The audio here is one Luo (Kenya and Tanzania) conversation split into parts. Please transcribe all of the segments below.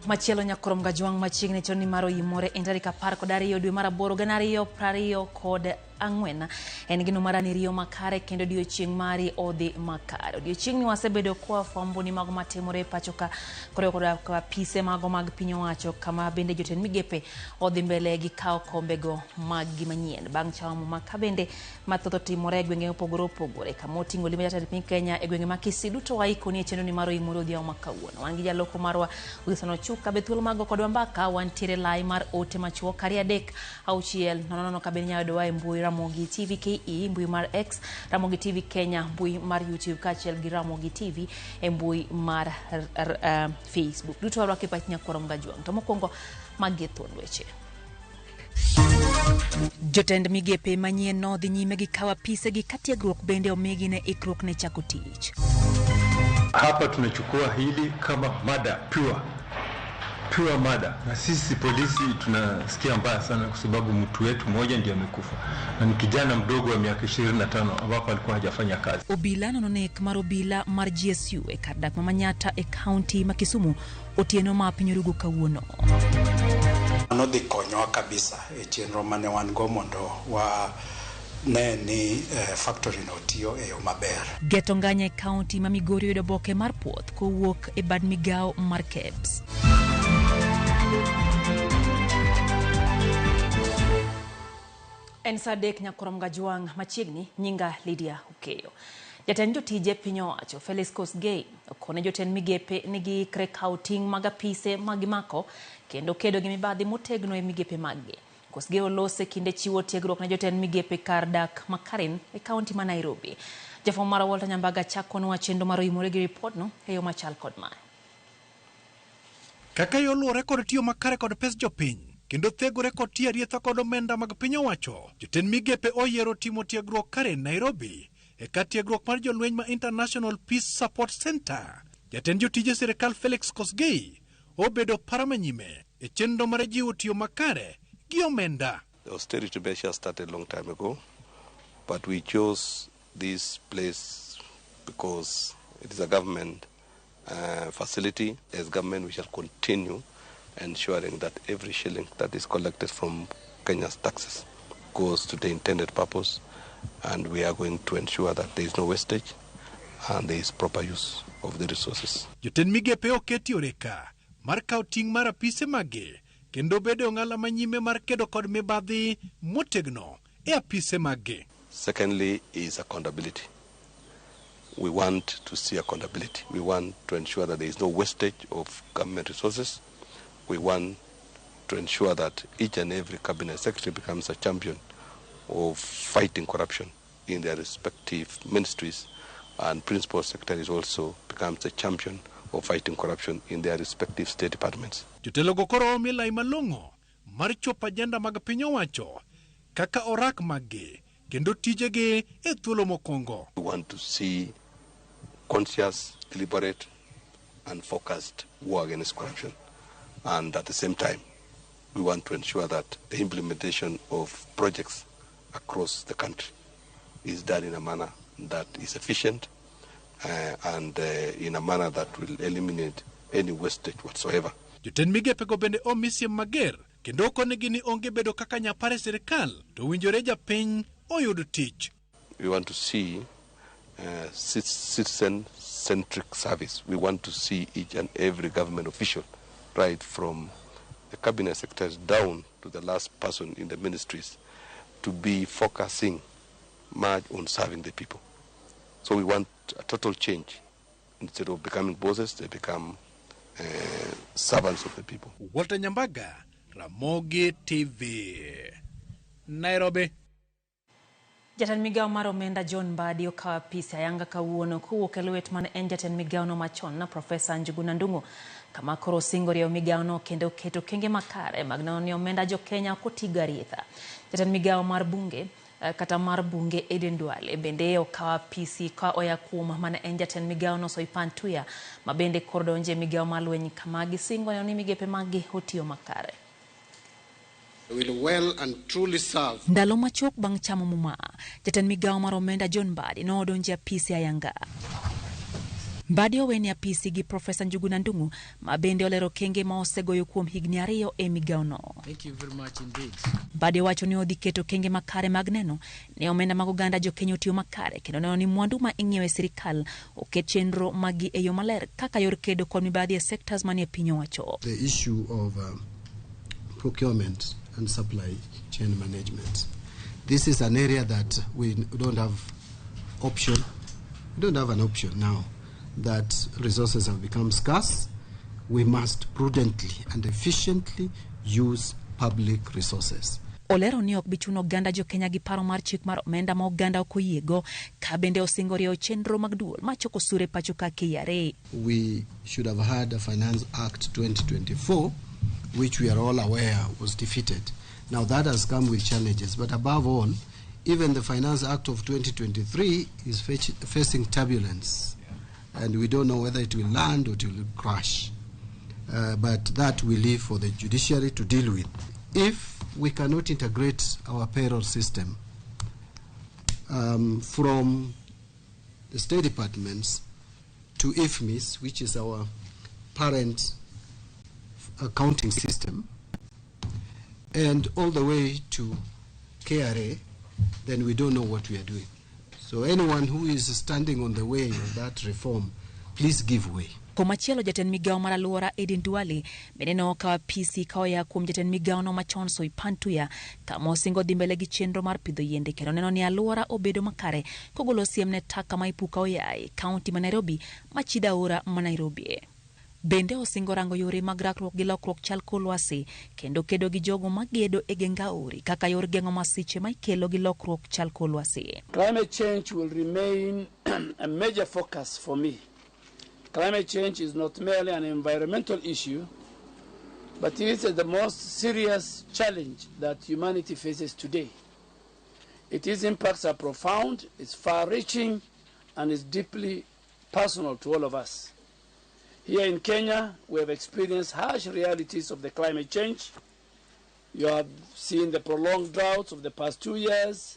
Machielo nyakorom gajwang' machiegni chon ni mar oyimore en tarik 12 dwe mar aboro gana ariyo prariyo kod ang'wen. En gino mar riyo makare kendo odiochieng' mari odhi makare. Odiochieng'ni wasebedo kwa fwambo ni mago matimore e pacho ka koriwo koda ka apise mago mag piny owacho kama bende jotend migepe odhi mbele gi kawo kombego mag gi manyien. Bang' chamo muma ka bende mathoth otimore e gwenge mopogore opogore kama oting'o limbe jatend piny Kenya e gwenge ma Kisii duto waikoni e chenro ni mar oyimore odhiambo ma kawuono. Wan gi jaloko marwa Wilson Ochuka be thuolo mag go kodwa mbaka wantiere lai mar ote machuok 2 3 6 0 0 ka bende inyalo yudowa e mbui Ramogi TV KE, mbui mar X, Ramogi TV Kenya, mbui mar YouTube kaachiel gi Ramogi TV e mbui mar Facebook. Duto warwako e pach nyakwar Mgajwang'. To mokwongo magi e thuond weche. Jotend migepe manyien nodhi nyime gi kawo apisegi ka tiegruok bende omigi ne ikruok ne chako tich. Hapa tunachukua hili kama mada pure pure mada, na sisi polisi tunasikia mbaya sana, kwa sababu mtu wetu mmoja ndiye amekufa na ni kijana mdogo wa miaka 25 ambapo alikuwa hajafanya kazi. Obila nono nek mar obila mar GSU e kar dak ma Manyatta e kaunti ma Kisumu otieno ma piny orugo kawuono. Mano dhi konyowa kabisa e chenro mane wan go mondo wa ne ni factory no tiyo e yo maber. Geto nganya e kaunti ma Migori oyudo oboke mar puoth kowuok e bad migawo mar KEBS. En saa 3 nyakorom gajwang' machiegni, nyinga Lydia Okeyo. Jatend jotije piny owacho Felix Kosgei okone jotend migepe ni giikre kawo ting' mag apise ma gimako kendo kedo gi mibadhi motegno e migepe maggi. Kosgei olose kinde chiwo tiegruok ne jotend migepe kar dak ma Karen e kaunti ma Nairobi. Jafwambo marwa Walter Nyambaga chakonwa chenro mar oyimore gi ripodno e yo machal kod mae. Kaka yo luwore kod tiyo makare kod pes jopiny kendo thegore kod tiyo arietha kod omenda mag piny owacho, jotend migepe oyiero timo tiegruok Karen, Nairobi e kar tiegruok mar jolweny ma International Peace Support Center. Jatend jotije sirikal Felix Kosgei obedo para manyime e chenro mar jiwo tiyo makare gi omenda. The austerity measures started long time ago, but we chose this place because it is a government facility. As government, we shall continue ensuring that every shilling that is collected from Kenya's taxes goes to the intended purpose, and we are going to ensure that there is no wastage and there is proper use of the resources. Jotend migepe oketi oreka mar kawo ting' mar apise maggi kendo bedo e ong'ala manyime mar kedo kod mibadhi motegno e apise maggi. Secondly is accountability. We want to see accountability. We want to ensure that there is no wastage of government resources. We want to ensure that each and every cabinet secretary becomes a champion of fighting corruption in their respective ministries, and principal secretaries also becomes a champion of fighting corruption in their respective state departments. Jotelogo koro omi lai malong'o mar chopo ajenda mag piny owacho kaka orak maggi kendo tijegi e thuolo mokwongo. We want to see conscious, deliberate and focused war against corruption, and at the same time we want to ensure that the implementation of projects across the country is done in a manner that is efficient and in a manner that will eliminate any wastage whatsoever. Jotend migepego bende omi siem mager kendo okonegi ni onge bedo kaka nyapar e sirikal to owinjore japiny oyud tich. We want to see citizen-centric service. We want to see each and every government official, right from the cabinet secretaries down to the last person in the ministries, to be focusing much on serving the people. So we want a total change. Instead of becoming bosses, they become servants of the people. Walter Nyambaga, Ramogi TV, Nairobi. Jatend migawo mar omenda John Mbadi okawo apisi ayanga kawuono kowuok e lwet mane en jatend migawono machon na Profesa Njuguna Ndung'u, kama koro osingo rieyo migawono kendo keto okenge makare mag neno ni omenda jo Kenya ok otigo arietha. Jatend migawo mar bunge kata mar bunge Aden Duale bende okawo apisi ka oya kuom mane en jatend migawono Soipan Tuya, ma bende koro donjo e migawo mar lweny kama gisingo neno ni migepe maggi otiyo makare. Will well and truly serve. Ndalo machuok bang' chamo muma, jatend migawo mar omenda John Mbadi nodonjo e apisi ayanga. Mbadi owene apisi gi Profesa Njuguna Ndung'u ma bende olero kenge ma osegoyo kuom higni 2 e migawono. Thank you very much indeed. Mbadi owacho ni odhi keto kenge makare mag neno ne omenda mag oganda jokenya otiyo makare kendo neno ni mwandu ma ing'iewo e sirikal oket chenro maggi e yo maler kaka yor kedo kod mibadhi e sectors manie piny owacho. The issue of procurement and supply chain management. This is an area that we don't have option. We don't have an option now that resources have become scarce. We must prudently and efficiently use public resources. Olero ni ok bi chuno oganda jokenya gi paro mar chik mar omenda ma oganda ok oyiego ka bende osingo rieyo chenro mag duol machoko osuru e pacho ka KRA. We should have had a Finance Act 2024, which we are all aware was defeated. Now that has come with challenges, but above all, even the Finance Act of 2023 is facing turbulence, and we don't know whether it will land or it will crash. But that we leave for the judiciary to deal with. If we cannot integrate our payroll system from the state departments to IFMIS, which is our parent accounting system, and all the way to KRA, then we don't know what we are doing. So anyone who is standing on the way of that reform, please give way. Komachielo jatend migawo mar alwora Aden Duale bende ne okawo apisi ka oya kuom jatend migawono machon Soipan Tuya kama osingo dhi mbele gi chenro mar pidho yiende kendo neno ni alwora obedo makare kogolo siem ne taka ma ipuka oyae kaunti ma Nairobi machido aora ma Nairobi. Bende osingo rango yore mag rakruok gi lokruok chal kor lwasi kendo kedo gi jogo magedo e geng aori kaka yor geng'o masiche ma ikelo gi lokruok chal kor lwasi. Climate change will remain a major focus for me. Climate change is not merely an environmental issue, but it is the most serious challenge that humanity faces today. Its impacts are profound, it's far-reaching, and it's deeply personal to all of us. Here in Kenya, we have experienced harsh realities of the climate change. You have seen the prolonged droughts of the past 2 years,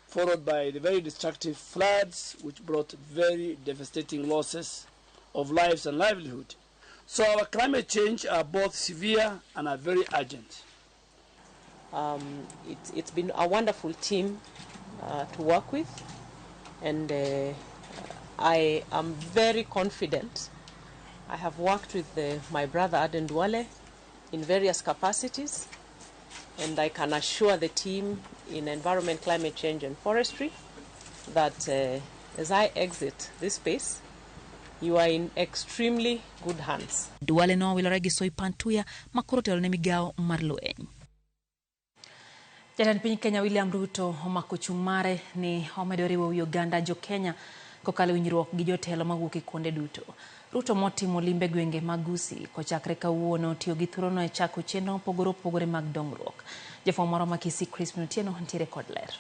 followed by the very destructive floods, which brought very devastating losses of lives and livelihood. So our climate change are both severe and are very urgent. It's been a wonderful team to work with, and I am very confident. I have worked with my brother Aden Duale in various capacities, and I can assure the team in environment, climate change and forestry that as I exit this space, you are in extremely good hands. Duale nowilore gi Soipan Tuya makoro telo ne migawo mar lweny. Jatend piny Kenya William Ruto omako chung' mare ni omedo riwo wi oganda jo Kenya kokalo winjruok gi jotelo mawuok e kuonde duto. Ruto motimo limbe gwenge mag Gusii kochakre kawuono tiyo gi thuolono e chako chenro mopogore opogore mag dongruok. Jafwambo moro ma Kisii Crispin Otieno ntiere kod ler.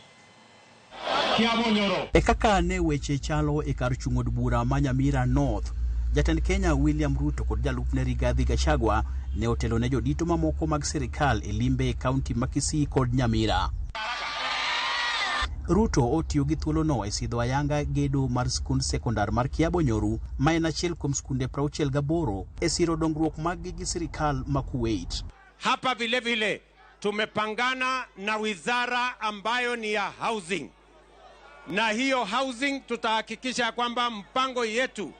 E kaka ne weche chalo e kar chung' od bura ma Nyamira North, jatend Kenya William Ruto kod jalupne Rigathi Gachagua ne otelo ne jodito mamoko mag sirikal e limbe e kaunti ma Kisii kod Nyamira. Ruto otiyo gi thuolono e sidho ayanga gedo mar skund sekondar mar Kiabonyoru, ma en achiel kuom skunde 68 e siro dongruok maggi gi sirikal ma Kuwait. Hapa vile vile tumepangana na wizara ambayo ni ya housing, na hiyo housing tutahakikisha kwamba mpango yetu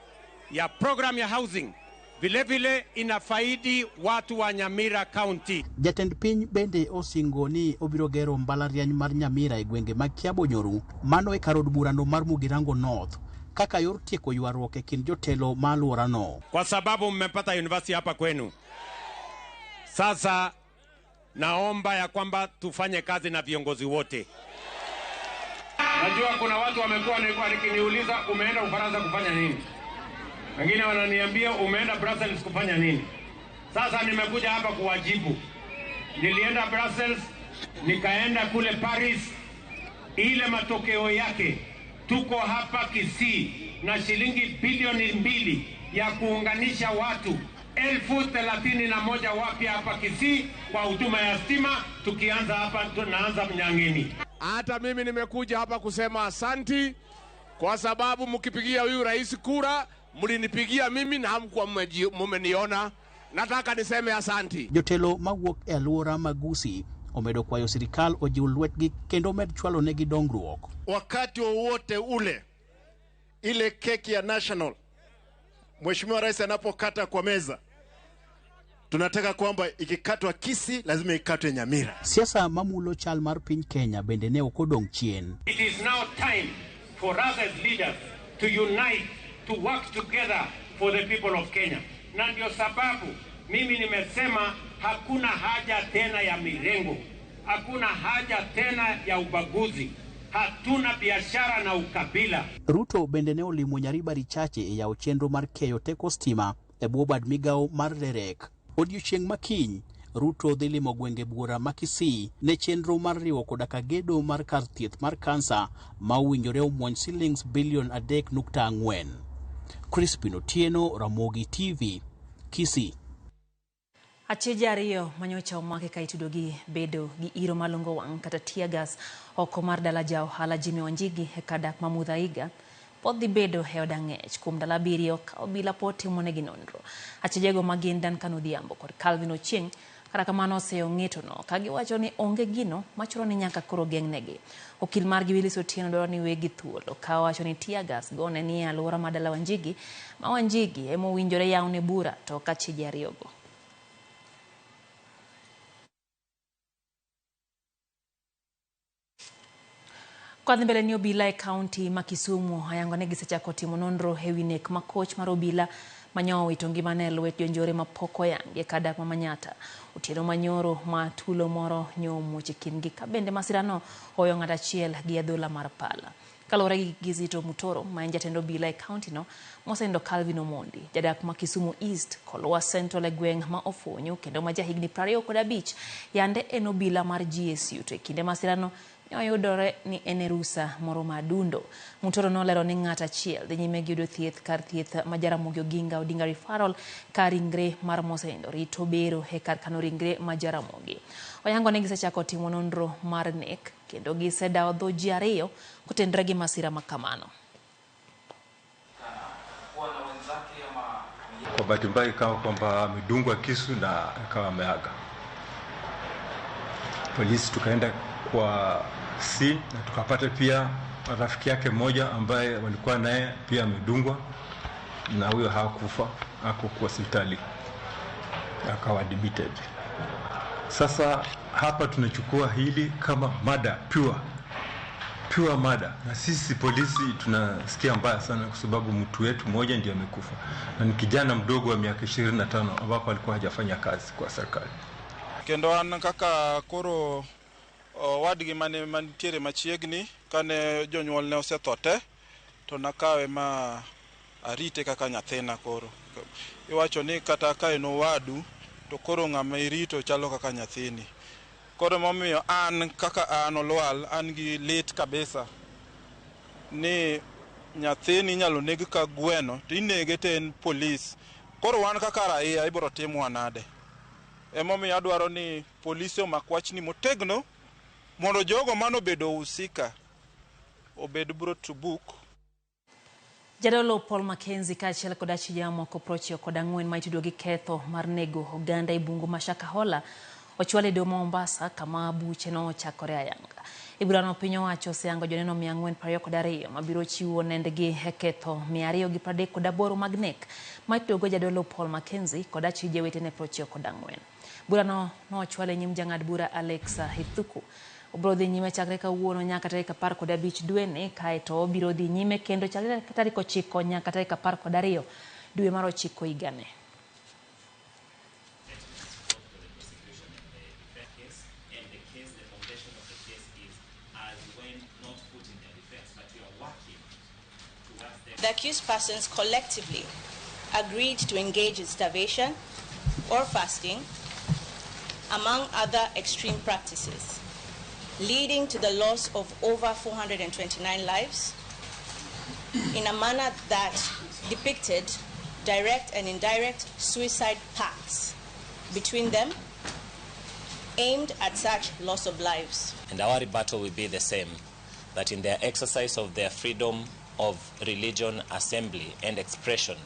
ya program ya housing vile vile inafaidi watu wa Nyamira County. Jatend piny bende osingo ni obiro gero mbalariany mar Nyamira e gwenge mag Kiabonyoru, mano e kar od burano mar Mugirango North, kaka yor tieko ywaruok e kind jotelo ma alworano. Kwa sababu mmepata university hapa kwenu, sasa naomba ya kwamba tufanye kazi na viongozi wote. Najua kuna watu wamekuwa wakiniuliza umeenda Ufaransa kufanya nini? Wengine wananiambia umeenda Brussels kufanya nini? Sasa nimekuja hapa kuwajibu. Nilienda Brussels, nikaenda kule Paris. Ile matokeo yake tuko hapa Kisii na shilingi bilioni 2 ya kuunganisha watu 31,000 wapya hapa Kisii kwa huduma ya stima, tukianza hapa tunaanza Mnyang'ini. Mlinipigia mimi na hamkuwa mmeniona. Nataka niseme asanti. Jotelo mawuok e alwora mag Gusii omedo kwayo sirikal ojiw lwetgi kendo omed chwalo negi dongruok. Wakati wowote ule, ile keki ya national, Mheshimiwa Rais anapokata kwa meza, tunataka kwamba ikikatwa Kisii lazima ikatwe Nyamira. Siasa mamulo chal mar piny Kenya bende ne ok odong' chien. It is now time for us as leaders to unite, to work together for the people of Kenya. Na ndio sababu mimi nimesema hakuna haja tena ya mirengo, hakuna haja tena ya ubaguzi, hatuna biashara na ukabila. Ruto bende ne olimo Nyaribari Chache e yawo chenro mar keyo teko stima e bwo bad migawo mar REREC. Odiochieng' ma kiny, Ruto dhi limo gwenge buora ma Kisii ne chenro mar riwo koda ka gedo mar kar thieth mar kansa ma owinjore omuony silings bilion 3.4. Crispin Otieno, Ramogi TV, Kisii. Achije ariyo manyocha omaki ka itudo gi bedo gi iro malungo wang' kata tear gas oko mar dala ja ohala Jimmy Wanjigi e kar dak ma Muthaiga pod dhi bedo e od ang'ech kuom ndalo 7 ka obila pod timonegi nonro. Achijego ma gin Duncan Odhiambo kod Calvin Ochieng' kata kamano oseyo ng'etono ka giwacho ni onge gino machoro ni nyaka koro geng'negi. Okil margi Willis Otieno dwaro ni wegi thuolo ka owacho ni tear gas go ne nie alwora mar dala Wanjigi ma Wanjigi emowinjore yawne bura to ok achije ariyogo. Kwadhi mbele ni obila e kaunti ma Kisumu ayango ne gisechako timo nonro e wi nek ma koch mar obila manyo owito ngimane e lwet jonjore mapok oyangi e kar dak ma Manyatta. Otieno manyoro ma tulo moro nyo omuoch e kindgi ka bende masirano oyo ng'at achiel gi adhola mar pala. Kaluwore gi Kizito Mutoro ma en jatend obila e kaunti no mosenindo Calvin Omondi, jadak ma Kisumu East, Kolwa Central e gweng' ma Ofonyo kendo ma jahigni 25 yande en obila mar GSU to e kinde masirano oyudore ni en e rusa moro ma adundo. Mutoro nolero ni ng'at achiel dhi nyime gi yudo thieth kar thieth ma Jaramogi Oginga Odinga Referral ka ringre mar mosenindo rito bero e kar kano ringre ma Jaramogi. Oyango ni gisechako timo nonro mar nek kendo gisedawo dho ji ariyo kotenre gi masira ma kamano. Kwa bahati mbaya ikawa kwamba amedungwa kisu na akawa ameaga. Polisi tukaenda kwa scene na tukapata pia rafiki yake mmoja ambaye walikuwa naye pia amedungwa, na huyo hakufa, hakuwa hospitali, akawa admitted. Sasa hapa tunachukua hili kama mada pure mada, na sisi polisi tunasikia mbaya sana kwa sababu mtu wetu mmoja ndiye amekufa na ni kijana mdogo wa miaka 25 ambapo alikuwa hajafanya kazi kwa serikali. Kendo an kaka koro owadgi mane mantiere machiegni kane jonyuolne osetho te to nakawe ma arite kaka nyathina. Koro iwacho ni kata ka en owadu to koro ng'ama irito chalo kaka nyathini. Koro momiyo an kaka an Olwal an gi lit kabisa ni nyathini inyalo neg ka gweno to inege to en polis. Koro wan kaka raia ibiro timwa nade? Emomiyo adwaro ni polisi omak wachni motegno mondo jogo manobedo husika obed brought to book. Jadolo Paul Mackenzie kaachiel kod achije mamoko 94 ma itudo gi ketho mar nego oganda e bungu ma Shakahola ochwal e doho ma Mombasa kama buche no ochakore ayanga. E burano piny owacho oseyango joneno 422 mabiro chiwo nendgi e ketho 238 mag nek ma itudogo jadolo Paul Mackenzie kod achije wetene 94. Burano nochwal e nyim jang'ad bura Alexa Hithuku. Obiro dhi nyime chakre kawuono nyaka tarik 15 dweni, kaeto obiro dhi nyime kendo chakre tarik 9 nyaka tarik 12 dwe mar 9 higani. The accused persons collectively agreed to engage in starvation or fasting, among other extreme practices, leading to the loss of over 429 lives in a manner that depicted direct and indirect suicide pacts between them aimed at such loss of lives. And our rebuttal will be the same, that in their exercise of their freedom of religion, assembly, and expression.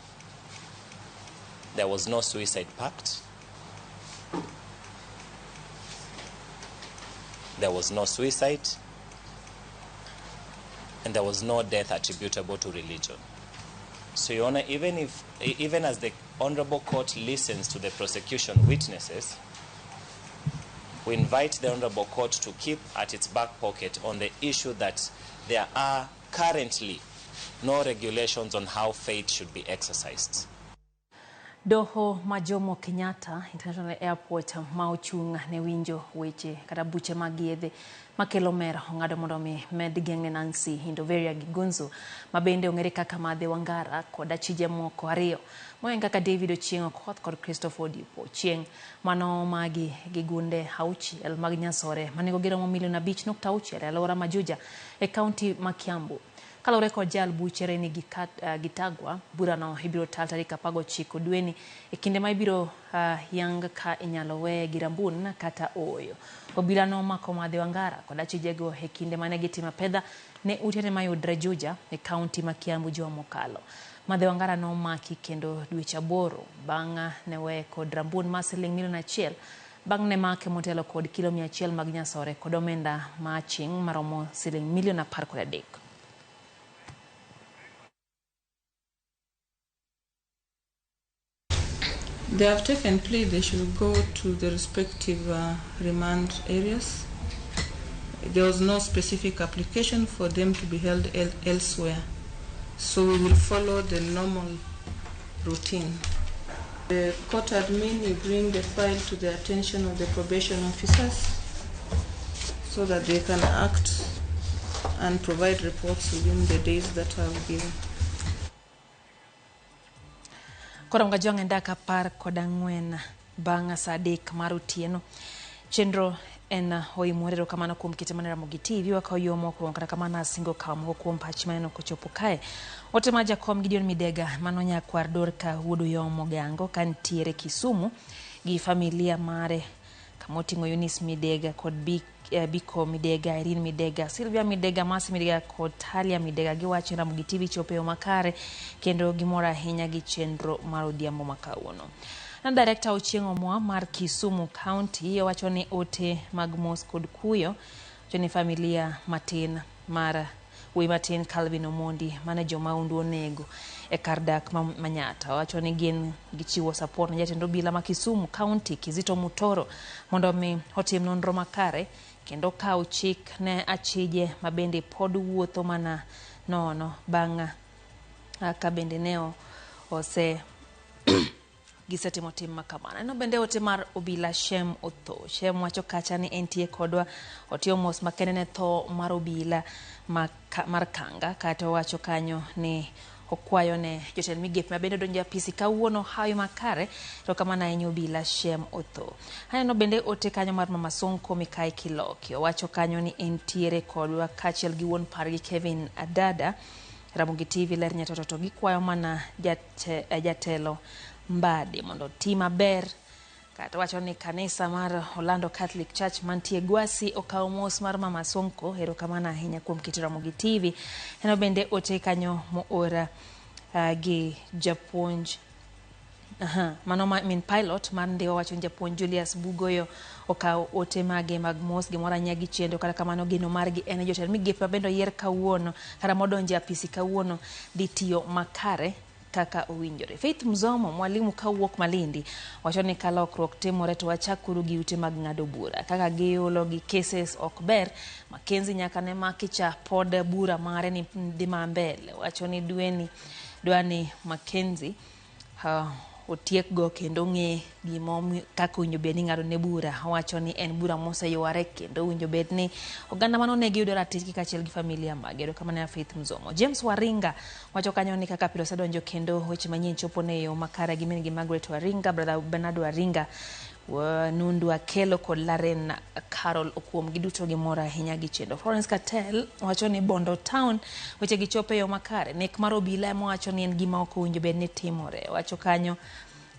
There was no suicide pact. There was no suicide. And there was no death attributable to religion. So, Your Honor, even as the Honorable Court listens to the prosecution witnesses, we invite the Honorable Court to keep at its back pocket on the issue that there are currently no regulations on how faith should be exercised. Doho ma Jomo Kenyatta International Airport ma ochung' ne winjo weche kata buche mag yedhe makelo mer ong'ado mondo mi med geng'ne Nancy Hindoveria Gigunzu ma bende ong'ere kaka Madhe Wangara kod achije moko ariyo moen kaka David Ochieng' Okoth kod Christopher Odipo Ochieng' mano magi gi gunde 6 mag nyasore manengo giromo milion 5.6 e alwora ma Juja e kaunti ma Kiambu. Kaluwore kod jal buche Reni Gitagwa, burano ibiro tal tarik 19 dweni e kinde ma ibiro yang ka inyalo weye gi rambun kata ooyo. Obila nomako Madhe Wangara kod achijego e kinde mane gitimo apedha ne utene mayudre Juja e kaunti ma Kiambu juma mokalo. Madhe Wangara nomaki kendo dweche 8 bang' ne weye kod rambun mar siling milion 1 bang' ne make motelo kod kilo 100 mag nyasore kod omenda ma aching' maromo siling milion 13. They have taken plea they should go to the respective remand areas. There was no specific application for them to be held elsewhere. So we will follow the normal routine. The court admin will bring the file to the attention of the probation officers so that they can act and provide reports within the days that are given. Koro ngajwang' e ndaka 14 bang' saa 3 mar otieno. Chenro en oimore erokamano kuom kite mane Ramogi TV wakawo yo mokwongo kata kamano asingo kawo moko kuom pach maneno kochopo kae. Ote mar jakom Gideon Midega mano nyakwar Dorka wuod Oyoo Mogango ka ntiere Kisumu gi familia mare kamoting'o Eunice Midega kod Biko Midega, Irene Midega, Sylvia Midega, Mercy Midega kod Talia Midega. Giwacho ni Ramogi TV chopo e yo makare kendo gimor ahinya gi chenro mar odhiambo ma kawuono. Na Director Ochieng' Omoa mar Kisumu County owacho ni ote mag mos kod kuyo wacho ni familia matin mar wuoyi matin Calvin Omondi mane jomaundu onego e kar dak ma Manyatta. Owacho ni gin gichiwo support ne jatend obila ma Kisumu County Kizito Mutoro mondo mi otim nonro makare kendo kaw chik ne achije ma bende pod wuotho mana nono bang' ka bende ne ose gisetimo tim makamano. Neno bende ote mar obila Shem Otho. Shem wacho kacha ni entie kodwa otiyo mos makende ne tho mar obila mar Kanga kata owacho kanyo ni okwayo ne jotend migepe ma bende odonjo e apisi kawuono hawi makare to kamano ahinya obila Shem Otho. Aneno bende ote kanyo mar Mama Sonko Mikai Kiloki. Owacho kanyo ni entiere kodwa kaachiel gi wuon pargi Kevin Adada. Ramogi TV ler nyatoto to gikwayo mana jatelo Mbadi mondo oti maber. Kata wacho ni kanisa mar Orlando Catholic Church mantie Gwasi okawo mos mar Mama Sonko. Erokamano ahinya kuom keto Ramogi TV. Eno bende ote kanyo moora gi japuonj mano min pilot mar Ndiwa wacho ni japuonj Julius Bugoyo okawo ote mage mag mos gimoro ahinya gi chenro. Kata kamano geno margi en jotend migepe ma bende oyier kawuono kata modonjo e apisi kawuono dhi tiyo makare kaka owinjore. Faith Mzomo mwalimu kawuok Malindi wacho ni ka lokruok timore to wachakuru gi ute mag ng'ado bura kaka giolo gi cases ok ber. Mackenzie nyaka ne maki cha pod bura mare ni dhi ma mbele. Wacho ni dwani Mackenzie otiek go kendo ng'e gimomiyo kaka owinjo bed ni ng'ado ne bura. Owacho ni en bura moseyware kendo owinjo bed ni oganda mano ne giyudo ratich kaachiel gi familia mage. Erokamano ya Faith Mzomo. James Waringa wacho kanyo ni kaka pile osedonjo kendo weche manyien chopo ne yo makare gi min gi Margaret Waringa, brother Bernard Waringa, Nundu Akelo kod Laren Carol Okuom. Giduto gimor ahinya gi chenro. Florence Cattell wacho ni Bondo Town weche gichopo e yo makare. Nek mar obila ema wacho ni en gima ok owinjo bed ni timore. Wacho kanyo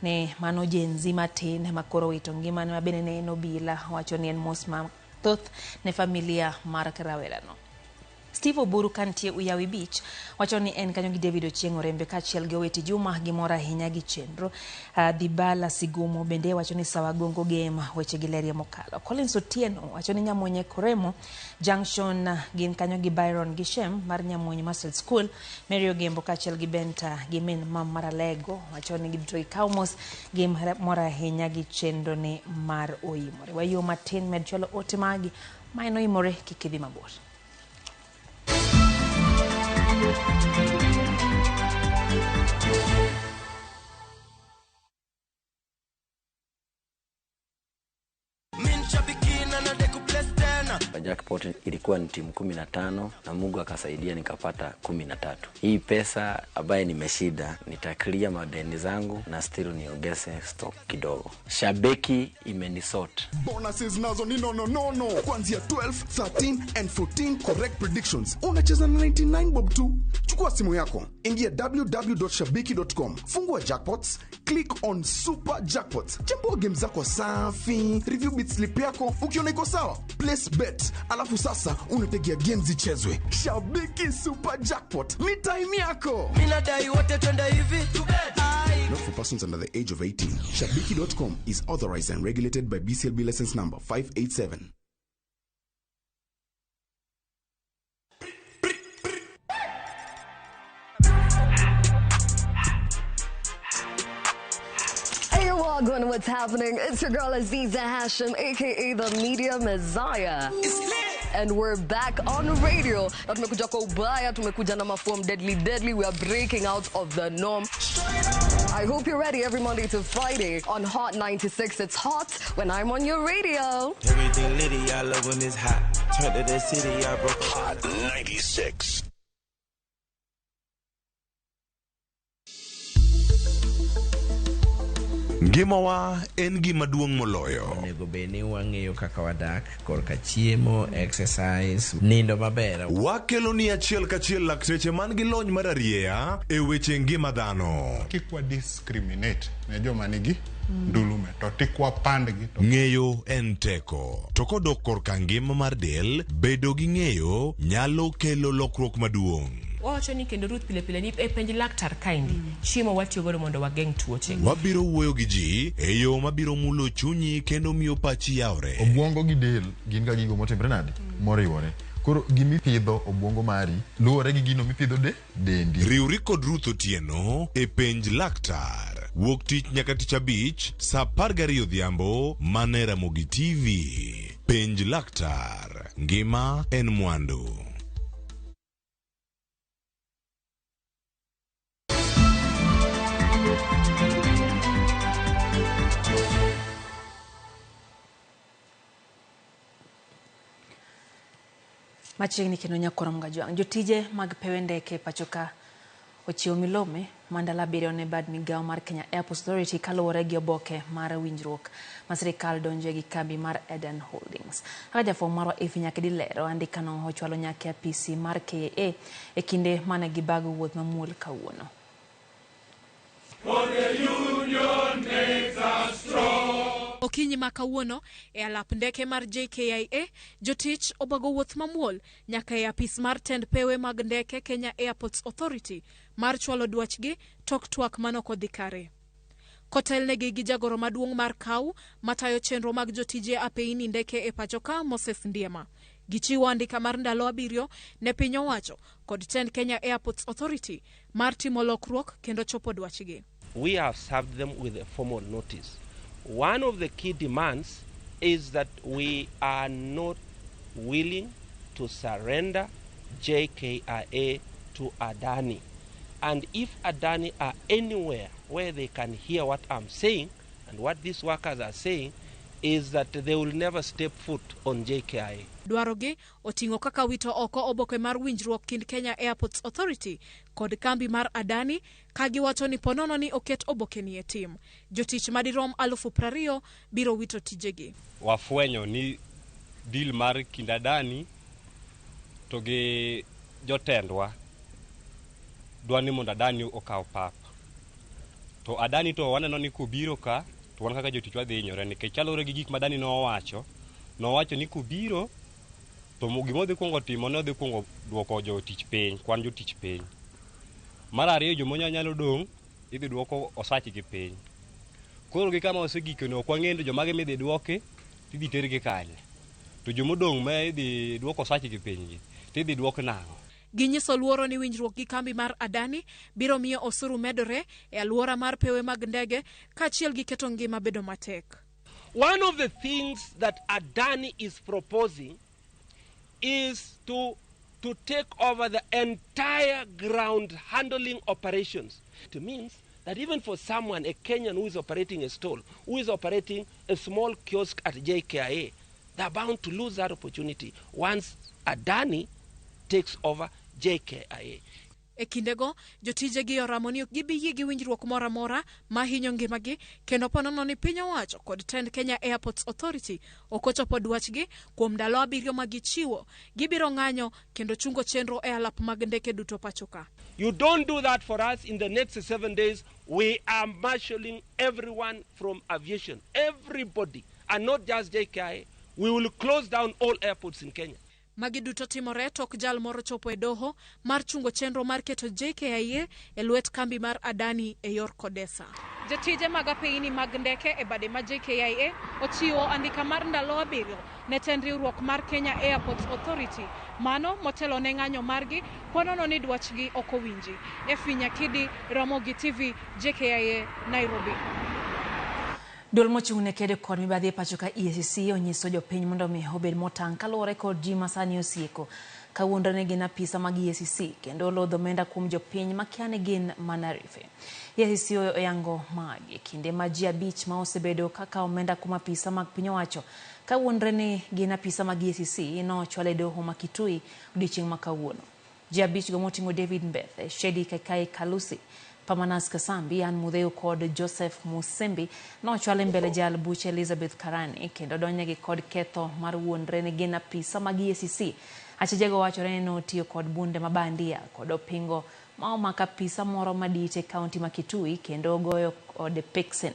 ni mano Gen Z matin ema koro owito ngimane ma bende ne en obila. Wacho ni en mos mathoth ne familia mar rawerano. Steve Oburu kantie Uyawi Beach wacho ni en kanyo gi David Ochieng' Orembe kaachiel gi Oweti Juma gimor ahinya gi chenro. Dhibala Sigumo bende wacho ni sawa gongo gema weche gi lerie mokalo. Collins Otieno wacho ni Nyamonye Koremo Junction gin kanyo gi Byron gi Shem mar Nyamonye Muscle School. Mary Ogembo kaachiel gi Benta gi min Mam Maralego wacho ni giduto gikawo mos gimor ahinya gi chenro ni mar Oimore. Wayuo matin med chwalo ote magi ma en Oimore kik idhi mabor. Jackpot ilikuwa ni timu 15 na Mungu akasaidia nikapata 13. Hii pesa ambaye nimeshinda nitaklia madeni zangu na still niongeze stock kidogo. Shabiki imenisort. Bonuses nazo ni no. Kuanzia 12, 13 and 14 correct predictions. Unacheza na 99 bob tu. Chukua simu yako, ingia www.shabiki.com, fungua jackpots, click on super jackpots. Chambua game zako safi, review bit slip yako, ukiona iko sawa, place bet. Alafu sasa unategea games zichezwe. Shabiki Super Jackpot ni time yako. Mina dai wote twende hivi. Not for persons under the age of 18. Shabiki.com is authorized and regulated by BCLB license number 587. Welcome, what's happening? It's your girl Aziza Hashim, aka the Media Messiah. And we're back on radio. Na tumekuja kwa ubaya, tumekuja na maform deadly deadly. We are breaking out of the norm. I hope you're ready every Monday to Friday on Hot 96. It's hot when I'm on your radio. Everything litty, I love when it's hot. Turn to the city, I broke Hot 96. Ngimawa en gima duong' moloyo. Onego bed ni wang'eyo kaka wadak, korka chiemo, exercise, nindo maber. Wakelo ni achiel kachiel lakteche man gi lony mar arieya e weche ngima dhano. Kik wa discriminate ne joma nigi ndulume to tik wapandgi. Ng'eyo en teko. To kodok korka ngima mar del, bedo gi ng'eyo nyalo kelo lokruok maduong'. Wawacho ni kendo Ruth pile pile ni e penj laktar kaendi chiemo watiyo godo mondo wageng' tuoche. Wabiro wuoyo gi ji e yo mabiro mulo chunyi kendo miyo pachi yawre. Obwongo gi del gin ga gigo motimre nade? Moriwore. Koro gimipidho obwongo mari luwore gi gino mipidho dendi. Riwri kod Ruth Otieno e penj laktar. Wuok tich nyaka tich abich saa 12 odhiambo mana Ramogi TV. Penj laktar. Ngima en mwandu. Machiegni kendo nyakoro Mgajwang'. Jotije mag pewe ndeke pachoka ochiwo milome ma ndalo 7 ne bad migawo mar Kenya Airports Authority kaluwore gi oboke mar winjruok ma sirikal donjoe gi kambi mar Eden Holdings. Kaka jafwambo marwa Effie Nyakedi lero, andikano ochwalo nyaka e apisi mar KAA e kinde mane gibago wuoth mamuol kawuono. For the union makes us strong. Okinyi ma kawuono e alap ndeke mar JKIA, jotich obago wuoth mamuol nyaka e apis mar tend pewe mag ndeke Kenya Airports Authority mar chwalo dwachgi tok twak manok odhi kare. Kotelnegi gi jagoro maduong' mar KAU matayo chenro mag jotije apeini ndeke e pachoka Moses Ndiema. Gichiwo andika mar ndalo 7 ne piny owacho kod tend Kenya Airports Authority mar timo lokruok kendo chopo dwachgi. We have served them with a formal notice. One of the key demands is that we are not willing to surrender JKIA to Adani. And if Adani are anywhere where they can hear what I'm saying and what these workers are saying, is that they will never step foot on JKIA. Dwarogi oting'o kaka wito oko oboke mar winjruok kind Kenya Airports Authority kod kambi mar Adani ka giwacho ni ponono ni oket oboke ni e tim. Jotich madirom 20,000 biro wito tijegi. Wafwenyo ni deal mar kind Adani to gi jotendwa dwa ni mondo Adani okaw pap. To Adani to waneno ni kobiro ka to wan kaka jotich wadhi hinyore nikech chalore gi gik ma Adani nowacho. Nowacho ni kobiro To gima odhi kuongo timo ne odhi kuongo duoko jotich piny, kwan jotich piny. Mar ariyo joma nyalo dong' idhi duoko osachgi piny. Koro gi kama osegikeno ok wang'eyo ni jomage midhi duoki tidhi tergi kanye. To jomodong' ma idhi duoko osachgi piny gi tidhi duok nang'o? Ginyiso luoro ni winjruok gi kambi mar Adani biro miyo osuru medore e alwora mar pewe mag ndege kaachiel gi keto ngima bedo matek. One of the things that Adani is proposing is to take over the entire ground handling operations. It means that even for someone, a Kenyan who is operating a stall, who is operating a small kiosk at JKIA, they're bound to lose that opportunity once Adani takes over JKIA. E kindego, jotijegi oramo ni ok gibi yie gi winjruok moro amora ma hinyo ngimagi kendo ponono ni piny owacho kod tend Kenya Airports Authority ok ochopo dwachgi kuom ndalo 7 ma gichiwo. Gibiro ng'anyo kendo chungo chenro e alap mag ndeke duto pacho ka. You don't do that for us. In the next 7 days, we are marshalling everyone from aviation, everybody, and not just JKIA. We will close down all airports in Kenya. Magi duto timore tok jal moro chopo e doho mar chungo chenro mar keto JKIA e lwet kambi mar Adani e yor Kodesa. Jotije mag apeyini mag ndeke e bade ma JKIA ochiwo andika mar ndalo 7 ne tend riwruok mar Kenya Airports Authority. Mano motelo ne ng'anyo margi ponono ni dwachgi ok owinji. Efi Nyakidi, Ramogi TV, JKIA, Nairobi. Duol mochung' ne kedo kod mibadhi e pacho ka EACC onyiso jopiny mondo mi obed motang' kaluwore kod ji masani osieko kawuondre ni gin apisa mag EACC kendo lodho omenda kuom jopiny makia ni gin mana rife. EACC oyango magi kinde ma ji 5 ma osebedo kaka omenda kuom apisa mag piny owacho kawuondre ni gin apisa mag EACC nochwal e doho ma Kitui odiochieng' ma kawuono. Ji 5 go moting'o David Mbethe, Shedi Kaikai Kalusi, Pamanas Kasambi, Ann Mudheu kod Joseph Musembi nochwal mbele jal buche Elizabeth Karani kendo donjnegi kod ketho mar wuondre ni gin apisa mag EACC. Achijego wachore ni notiyo kod bunde mabandia kod opingo ma omako apisa moro madit e kaunti ma Kitui kendo ogoyo kod Pixen.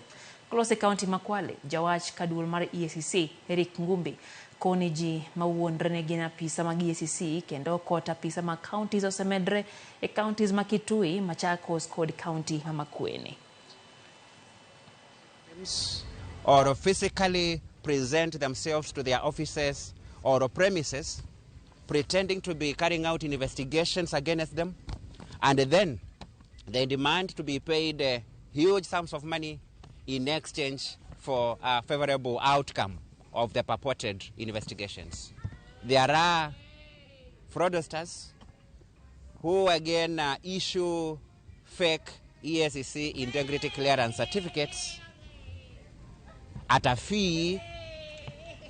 Kolose kaunti ma Kwale, jawach kaduol mar EACC Eric Ngumbi koni ji mawuondre ne gin apisa mag EACC kendo kota apisa mag counties osemedre e counties ma Kitui, Machakos kod county ma Makueni. Or physically present themselves to their offices or premises, pretending to be carrying out investigations against them, and then they demand to be paid huge sums of money in exchange for a favorable outcome of the purported investigations. There are fraudsters who again issue fake EACC integrity clearance certificates at a fee,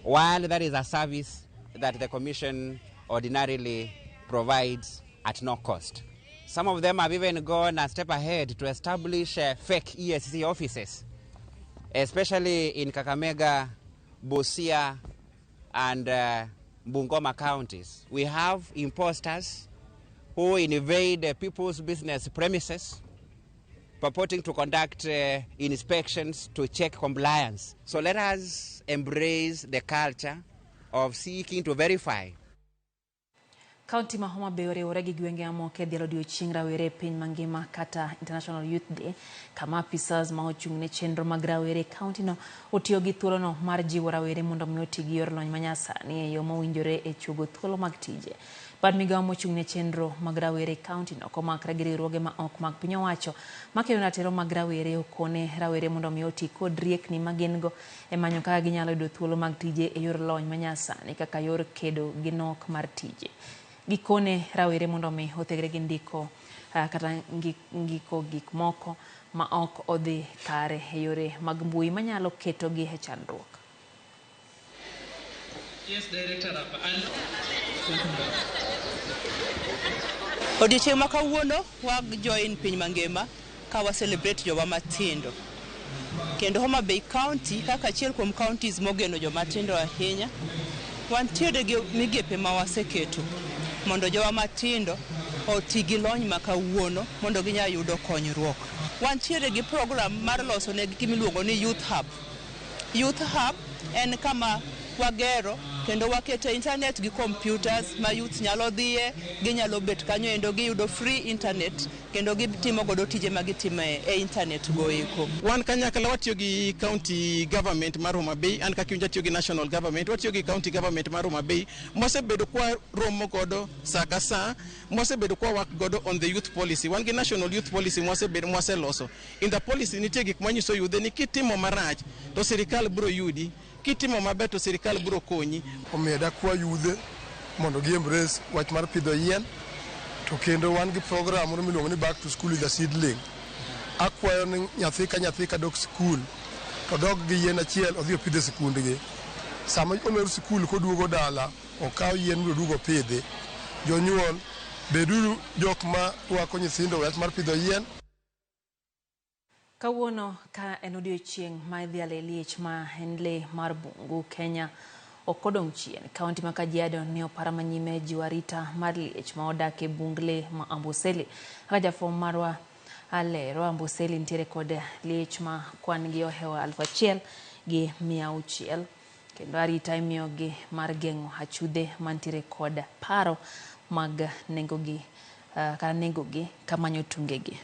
while that is a service that the Commission ordinarily provides at no cost. Some of them have even gone a step ahead to establish fake EACC offices, especially in Kakamega, Busia, and Bungoma counties. We have imposters who invade people's business premises, purporting to conduct inspections to check compliance. So let us embrace the culture of seeking to verify. Kaunti ma Homa Bay oriwore gi gwenge mamoko e dhialo odiochieng' rawere e piny mangima kata International Youth Day, kama apisas ma ochung' ne chenro mag rawere e kaunti no otiyo gi thuolono mar jiwo rawere mondo mi oti gi yor lony manyasani e yo mowinjore e chuogo thuolo mag tije. Bad migawo mochung' ne chenro mag rawere e kaunti no komakre gi riwruoge ma ok mag piny owacho makedo ratiro mag rawere okone rawere mondo mi oti kod riekni ma gin go e manyo kaka ginyalo yudo thuolo mag tije e yor lony manyasani kaka yor kedo gi nok mar tije. Gikone rawere mondo mi othegre gi ndiko kata ngiko gik moko ma ok odhi kare e yore mag mbui manyalo ketogi e chandruok. Yes, Director Rapa. Odiochieng' ma kawuono wag join piny mangima ka wa celebrate jowa matindo. Kendo Homa Bay County kaka achiel kuom counties mogeno joma tindo ahinya, wantiere gi migepe ma waseketo mondo jowa matindo oti gi lony ma kawuono mondo ginyal yudo konyruok. Wantiere gi program mar loso negi gima iluongo ni Youth Hub. Youth Hub en kama wagero Kendo waketo internet gi computers ma youth nyalo dhiye, ginyalo bet kanyo endo giyudo free internet kendo gitimo godo tije ma gitimo e internet go eko. Wan kanyakla watiyo gi county government mar Homa Bay, an kaka atiyo gi national government, watiyo gi county government mar Homa Bay, mwasebedo kwa romo godo sa ka sa, mwasebedo kwa work godo on the youth policy. Wan gi national youth policy mwasebedo mwaseloso. In the policy nitie gik manyiso yudhe ni kitimo marach to sirikal biro yudi, kitimo maber to sirikal biro konyi. Omiyo dakwa yudhe mondo gi embrace wach mar pidho yien, to kendo wan gi program moro miluongo ni back to school with a seedling. Akwayo ni nyathi ka nyathi kadok sikul to dog gi yien achiel odhi opidh e sikundgi. Sama olor sikul koduogo dala, okaw yien mondo oduog opidhi. Jonyuol, beduru jok ma rwako nyithindo wach mar pidho yien. Kawuono ka en odiochieng' ma idhialo liech ma en lee mar bungu Kenya ok odong' chien. Kaunti ma Kajiado ne opara manyime jiwo arita mar liech ma odak e bung lee ma Amboseli. Kaka jafwambo marwa alero, Amboseli nitiere kod liech ma kwan gi ohewo 1600 kendo arita imiyogi mar geng'o achudhe mantiere kod paro mag nengogi kata nengogi kamanyo tungegi.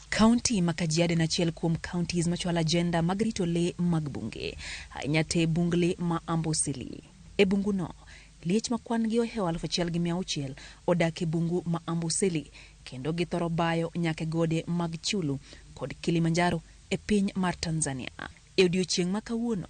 Kaunti ma Kajiado en achiel kuom counties machwalo agenda mag rito lee mag bunge, ahinya te bung lee ma Amboseli. E bunguno, liech ma kwan gi ohewo 1600 odak e bungu ma Amboseli kendo githoro bayo nyaka e gode mag Chyulu kod Kilimanjaro e piny mar Tanzania. E odiochieng' ma kawuono,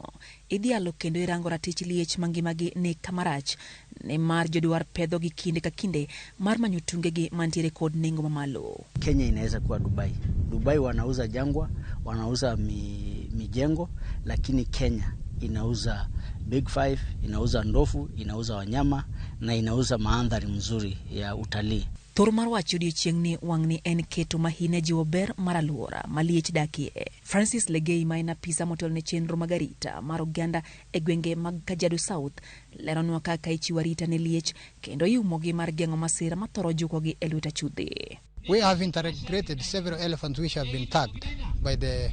idhialo kendo irango ratich liech mangimagi ni kamarach nimar jodwar pedhogi kinde ka kinde mar manyo tungegi mantiere kod nengo mamalo. Kenya inaweza kuwa Dubai. Dubai wanauza jangwa, wanauza mijengo, lakini Kenya inauza Big Five, inauza ndovu, inauza wanyama na inauza mandhari mzuri ya utalii. Thor mar wach odiochieng' ni wang'ni en keto mahine jiwo ber mar alwora ma liech dakie. Francis Legei ma en apisa motelo ne chenro mag arita mar oganda e gwenge mag Kajiado South leronwa kaka ichiwo arita ne liech kendo iumogi mar geng'o masira mathoro jukogi e lwet achudhe. We have integrated several elephants which have been tagged by the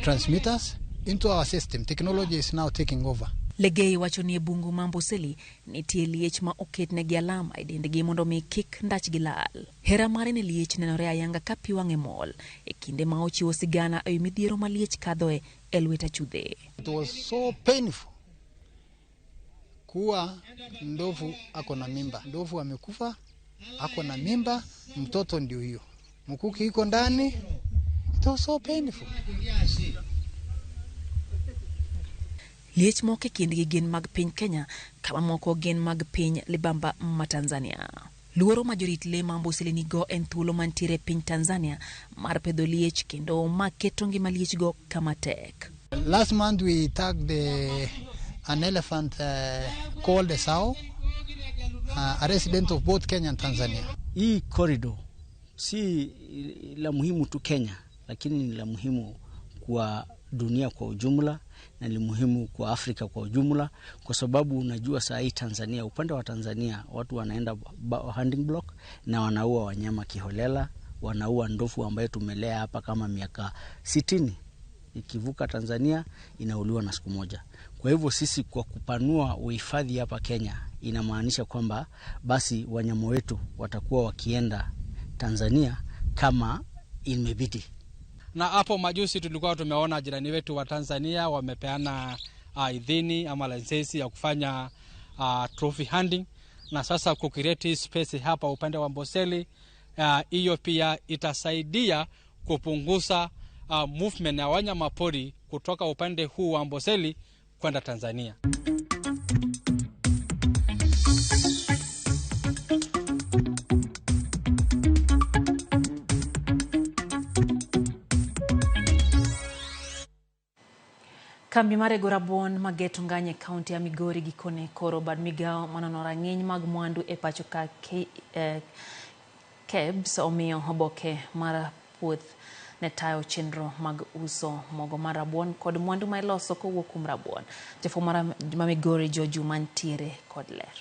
transmitters into our system. Technology is now taking over. Legei wacho ni e bungu ma Amboseli nitie liech ma oketnegi alama e dendgi mondo mi kik ndachgi lal. Hera mare ne liech nenore ayanga ka pi wang'e mol e kinde ma ochiwo sigana ewi midhiero ma liech kadhoe e lwet achudhe. It was so painful kuwa ndovu ako na mimba. Ndovu amekufa, ako na mimba, mtoto ndio hiyo. Mkuki iko ndani. It was so painful. Liech moko e kindgi gin mag piny Kenya kama moko gin mag piny libamba ma Tanzania. Luoro ma jorit lee ma Amboseli nigo en thuolo mantiere e piny Tanzania mar pedho liech kendo ma keto ngima liechgo kama tek. Last month we tagged an elephant called Esau, a resident of both Kenya and Tanzania. Hii corridor si la muhimu tu Kenya, lakini ni la muhimu kwa dunia kwa ujumla na ni muhimu kwa Afrika kwa ujumla, kwa sababu unajua saa hii Tanzania, upande wa Tanzania watu wanaenda hunting block na wanaua wanyama kiholela, wanaua ndovu ambayo tumelea hapa kama miaka 60. Ikivuka Tanzania inauliwa na siku moja. Kwa hivyo sisi kwa kupanua uhifadhi hapa Kenya inamaanisha kwamba basi wanyama wetu watakuwa wakienda Tanzania kama imebidi. Na hapo majuzi tulikuwa tumeona jirani wetu wa Tanzania wamepeana idhini ama lisensi ya kufanya trophy hunting, na sasa kucreate space hapa upande wa Amboseli, hiyo pia itasaidia kupunguza movement ya wanyama pori kutoka upande huu wa Amboseli kwenda Tanzania. Kambi mar rego rabuon mageto Nganye kaunti ya Migori gikone koro bad migao manono rang'iny mag mwandu e pacho ka KEBS omiyo oboke mar puoth ne tayo chenro mag uso mogo mar rabuon kod mwandu ma iloso kowuok kuom rabuon. Jafwambo ma Migori Joju mantiere kod ler.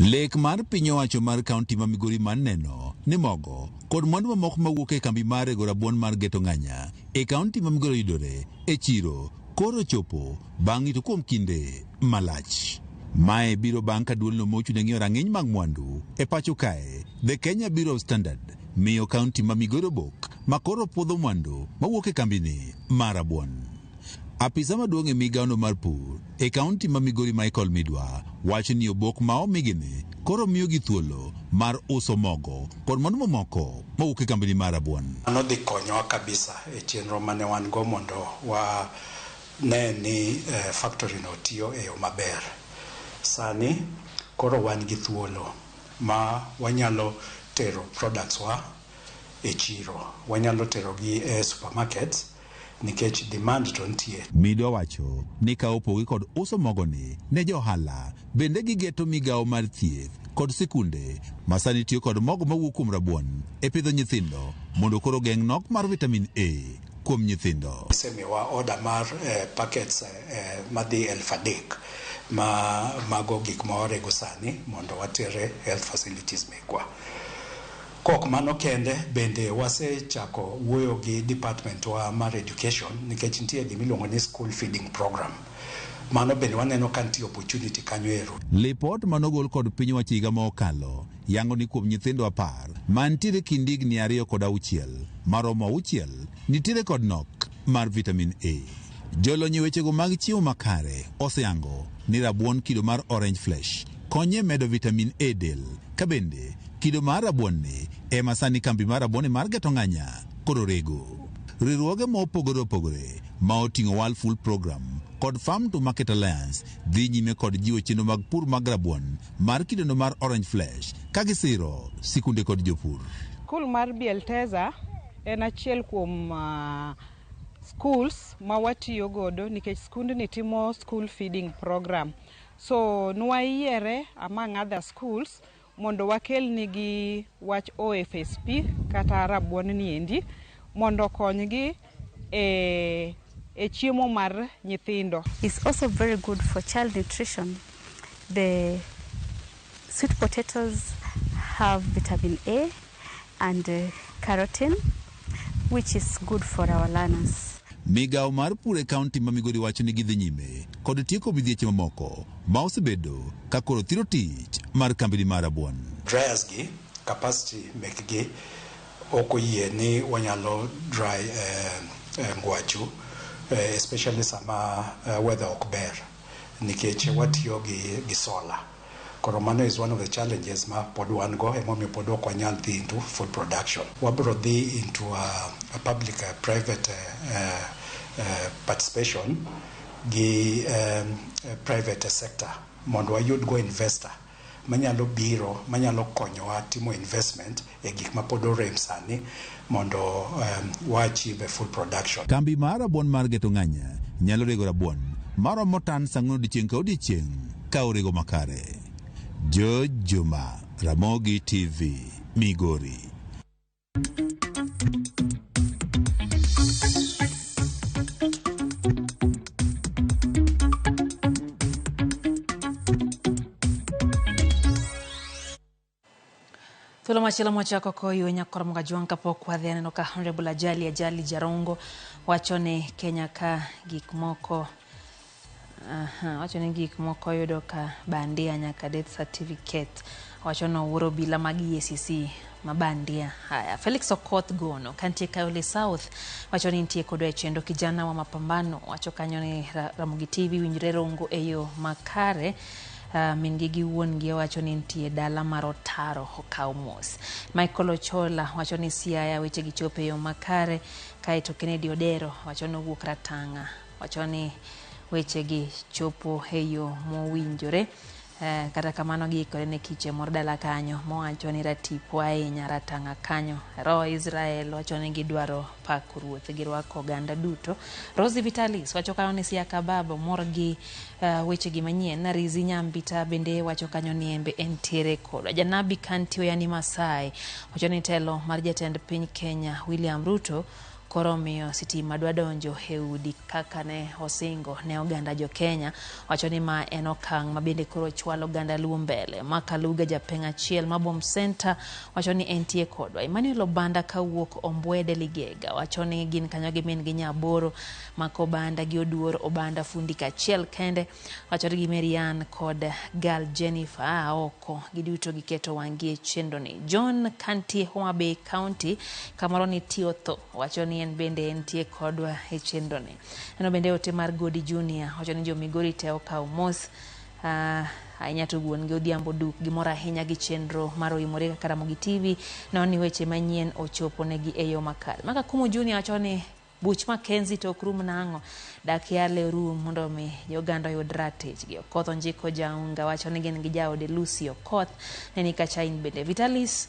Lek mar piny owacho mar kaunti ma Migori mar neno ni mogo kod mwandu mamoko mawuok e kambi mar rego rabuon mar Geto Ng'anya e kaunti ma Migori yudore e chiro koro chopo bang' rito kuom kinde malach. Mae biro bang' ka duolno mochung' ne ng'iyo rang'iny mag mwandu e pacho kae, The Kenya Bureau of Standard, miyo kaunti ma Migori obok ma koro puodho mwandu mawuok e kambini mar rabuon. Apisa maduong' e migawono mar pur e kaunti ma Migori Michael Midwa wacho ni obok ma omigini koro miyogi thuolo mar uso mogo kod mwandu mamoko mawuok e kambini mar rabuon. Mano dhi konyowa kabisa e chenro mane wan go mondo wa ne ni factory no tiyo e yo maber. Sani koro wan gi thuolo ma wanyalo tero products wa e chiro, wanyalo tero gi e supermarkets nikech demand to nitie. Midwa wacho ni ka opogi kod uso mogoni ne johala, bende gigeto migawo mar thieth kod sikunde ma sani tiyo kod mogo mawuok kuom rabuon e pidho nyithindo mondo koro geng' nok mar vitamin A kuom nyithindo. Osemiwa order mar packets madhi 3,000 ma mago gik ma warego sani mondo watere health facilities mekwa. Kok mano kende, bende wasechako wuoyo gi department wa mar education nikech nitie gimiluongo ni school feeding program. Mano bende waneno ka nitie opportunity kanyo ero. Lipot manogol kod piny owacho higa ma okalo yango ni kuom nyithindo 10 mantiere kind higni 2 kod 6 maromo 6 nitiere kod nok mar vitamin A. Jolony e wechego mag chiemo makare oseyango ni rabuon kido mar orange flesh konye medo vitamin A del ka bende kido mar rabuon ni ema sani kambi mar rabuon mar Geto Ng'anya koro rego. Riwruoge ma opogore opogore ma oting'o World Food Program kod Farm to Market Alliance dhi nyime kod jiwo chenro mag pur mag rabuon mar kidono mar orange flesh ka gisiro sikunde kod jopur. Skul mar Bielteza en achiel kuom schools ma watiyo godo nikech skundni timo school feeding program. So nwayiere among other schools mondo wakelnigi wach OFSP kata rabuon ni endi mondo okonygi e chiemo mar nyithindo. It's also very good for child nutrition. The sweet potatoes have vitamin A and carotene, which is good for our learners. Migawo mar pur e kaunti ma Migori wacho ni gidhi nyime kod tieko midhieche mamoko ma osebedo ka koro thiro tich mar kambini mar rabuon. Dryers gi, capacity mekgi ok oyie ni wanyalo dry ngwachu, especially sama weather ok ber nikech watiyo gi solar. Koro mano is one of the challenges ma pod wan go, emomiyo pod ok wanyal dhi into full production. Wabiro dhi into a public private participation gi private sector mondo wayud go investor manyalo biro, manyalo konyowa timo investment e gik ma pod orem sani mondo wa achieve full production. Kambi mar rabuon mar Geto Ng'anya nyalo rego rabuon maromo tan 4 odiechieng' ka odiechieng' ka orego makare. George Juma, Ramogi TV, Migori. Thuolo machielo mwachako koywe nyakor Mgajwang' kapok wadhi aneno ka Honorable Ajali Jarongo wacho ni Kenya ka gik moko wacho ni gik moko yudo ka bandia nyaka death certificate. Wacho ni owuoro obila mag EACC ma bandia. Haya, Felix Okoth Gono kantie Kayole South wacho ni nitie kodwa e chenro kijana wa mapambano. Wacho kanyo ni Ramogi TV winjre rongo e yo makare. Min gi gi wuon gi wacho ni nitie dala mar Otaro okaw mos. Michael Ochola wacho ni Siaya weche gi chopo e yo makare. Kaeto Kennedy Odero wacho ni owuok Ratanga wacho ni weche gi chopo e yo mowinjore. Kata kamano giikore ne kiche moro dala kanyo mowacho ni ratipo ahinya Ratanga kanyo. Roho Israel wacho ni gidwaro pako ruoth girwako oganda duto. Rosie Vitalis wacho kanyo ni Siaka Baba mor gi weche gi manyien. Rizi Nyambita bende wacho kanyo ni embe entiere kodwa. Janabi Kantio yani Masai wacho ni telo mar jatend piny Kenya William Ruto Koro omiyo sitima dwa donjo e udi kaka ne osingo ne oganda jo Kenya. Wacho ni ma en okang' ma bende koro chwalo oganda Luo mbele. Makaluga japeng' achiel ma Bom Center wacho ni entie kodwa. Emmanuel Obanda kawuok Ombwede Ligega wacho ni gin kanyo gi min gi Nyaboro Mako Obanda gi Oduor Obanda fundi kachiel kende. Wacho ni gi Marian kod Gal Jennifer a oko giduto giketo wang'gi e chenro ni. John Kantie Homa Bay County kamoro nitie otho wacho ni en bende entie kodwa e chenro ni. Neno bende ote mar Godi Junior wacho ni jo Migori te okawo mos ahinya to wuon gi Odhiambo Duk gimor ahinya gi chenro mar Oimore kaka Ramogi TV neno ni weche manyien ochopo negi e yo makare. Maka Kumu Junior wacho ni buch Mackenzie to ok rum nang'o dak yale rum mondo mi joganda oyud ratichgi. Okoth Onjiko Jaunga wacho ni gin gi jaode Lucy Okoth ne ni kacha in bende. Vitalis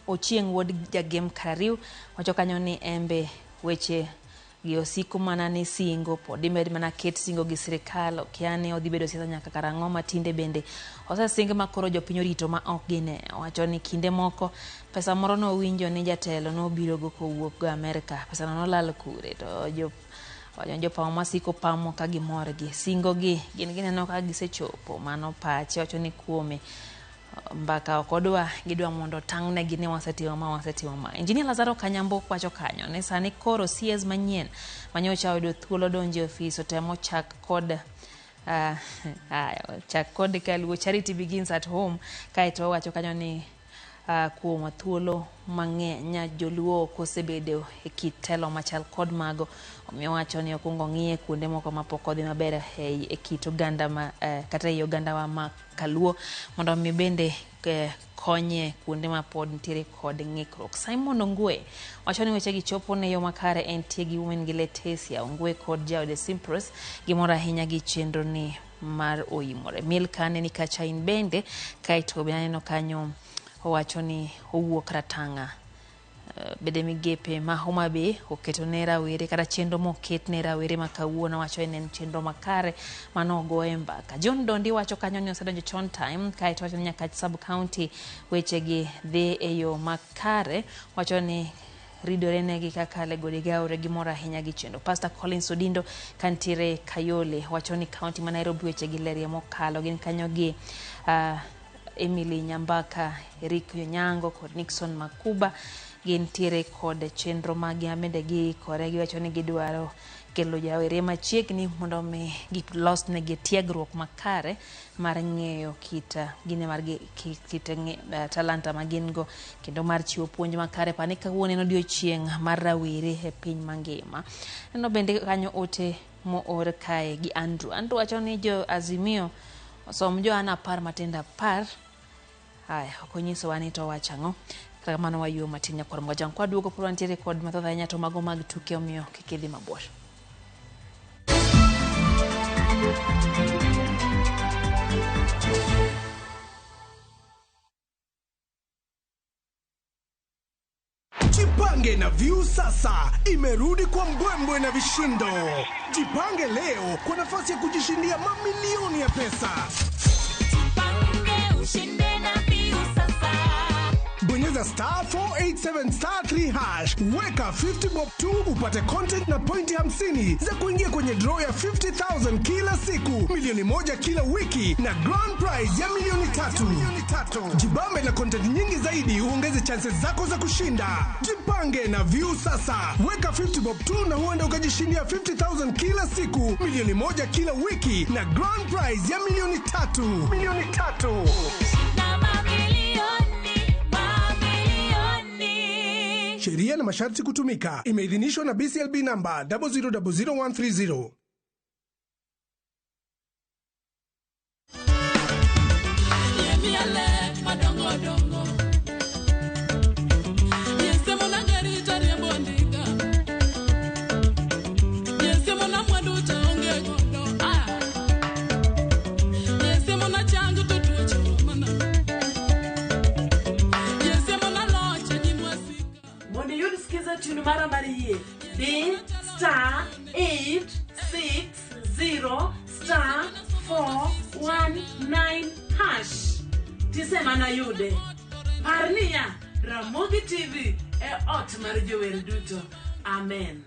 Ochieng' wuod Jagem Karariw wacho kanyo ni embe weche gi osiko mana ni singo pod imed mana ket singo gi sirikal okia ni odhi bedo siasa nyaka karang'o ma tinde bende osesing ma koro jopiny orito ma ok gine. Owacho ni kinde moko pesa moro nowinjo ni jatelo nobiro go kowuok go Amerka pesa no nolal kure to jo jopamo masiko pamo ka gimor gi singo gi gin gineno ka gisechopo mano pache. Wacho ni kuome mbaka ok odwa gidwa mondo tang'negi ni wasetimo ma wasetimo ma. Engineer Lazaro Kanyambo wacho kanyo ni sani koro CS manyien manyocha oyudo thuolo donjo e ofis otemo chak kod chak kod kaluo charity begins at home kaeto owacho kanyo ni kuom thuolo mang'eny joluo ok osebedo e kit telo machal kod mago omiyo owacho ni okwongo ng'iye kuonde moko mapok odhi maber e kit oganda ma kata ei ogandawa ma kaluo mondo mi bende konye kuonde ma pod nitiere kod ng'ikruok. Simon Ongwe wacho ni weche gi chopo ne yo makare entie gi women gi Leticia Ongwe kod jaode Simprose gimor ahinya gi chenro ni mar Oimore. Milka ne ni kacha in bende kaeto be aneno kanyo owacho ni owuok Ratanga bede migepe ma Homa Bay oketo ne rawere kata chenro moket ne rawere ma kawuono wacho ni en chenro makare mano ogoye mbaka. John Dondi wacho kanyo ni osedonjo chon time kaeto wacho ni Nyakach sub county weche gi dhi e yo makare wacho ni ridore negi kaka Legodi Gaore gimor ahinya gi chenro. Pastor Collins Odindo kantiere Kayole wacho ni county ma Nairobi weche gi lerie mokalo gin kanyo gi Emily Nyambaka, Eric Onyango kod Nixon Makuba gintiere kod chenro maggi bende giikore giwacho ni gidwaro kelo jawere machiegni mondo mi gilos negi tiegruok makare mar ng'eyo kit gine mar kit talanta ma gin go kendo mar chiwo puonj makare. Pani kawuono en odiochieng' mar rawere e piny mangima. Neno bende kanyo ote moor kae gi Andrew. Andrew wacho ni jo Azimio osom Johana 10 matindo 10. Aya, ok onyisowa ni to owacho ang'o. Kata kamano wayuo matin nyakwar Mgajang. Kwaduogo pod wantiere kod mathoth ahinya to mago mag tuke omiyo kik idhi mabor. Jipange na View sasa imerudi kwa mbwembwe na vishindo. Jipange leo kwa nafasi ya kujishindia mamilioni ya pesa. Jipange ushinde na View sasa. Bonyeza star 487 star 3 hash, weka 50 bob 2 upate content na pointi 50 za kuingia kwenye draw ya 50,000 kila siku, milioni 1 kila wiki na grand prize ya milioni 3. Jibambe na content nyingi zaidi uongeze chances zako za kushinda. Jipange na View sasa, weka 50 bob 2 na huenda ukajishindia 50,000 kila siku, milioni 1 kila wiki na grand prize ya milioni 3. Milioni 3. Na mamilioni. Sheria na masharti kutumika. Imeidhinishwa na BCLB namba 0000130. Tune mara mar yie D star 860 star 419 hash. Tisema na yude. Par niya, Ramogi TV e ot mar jower duto. Amen.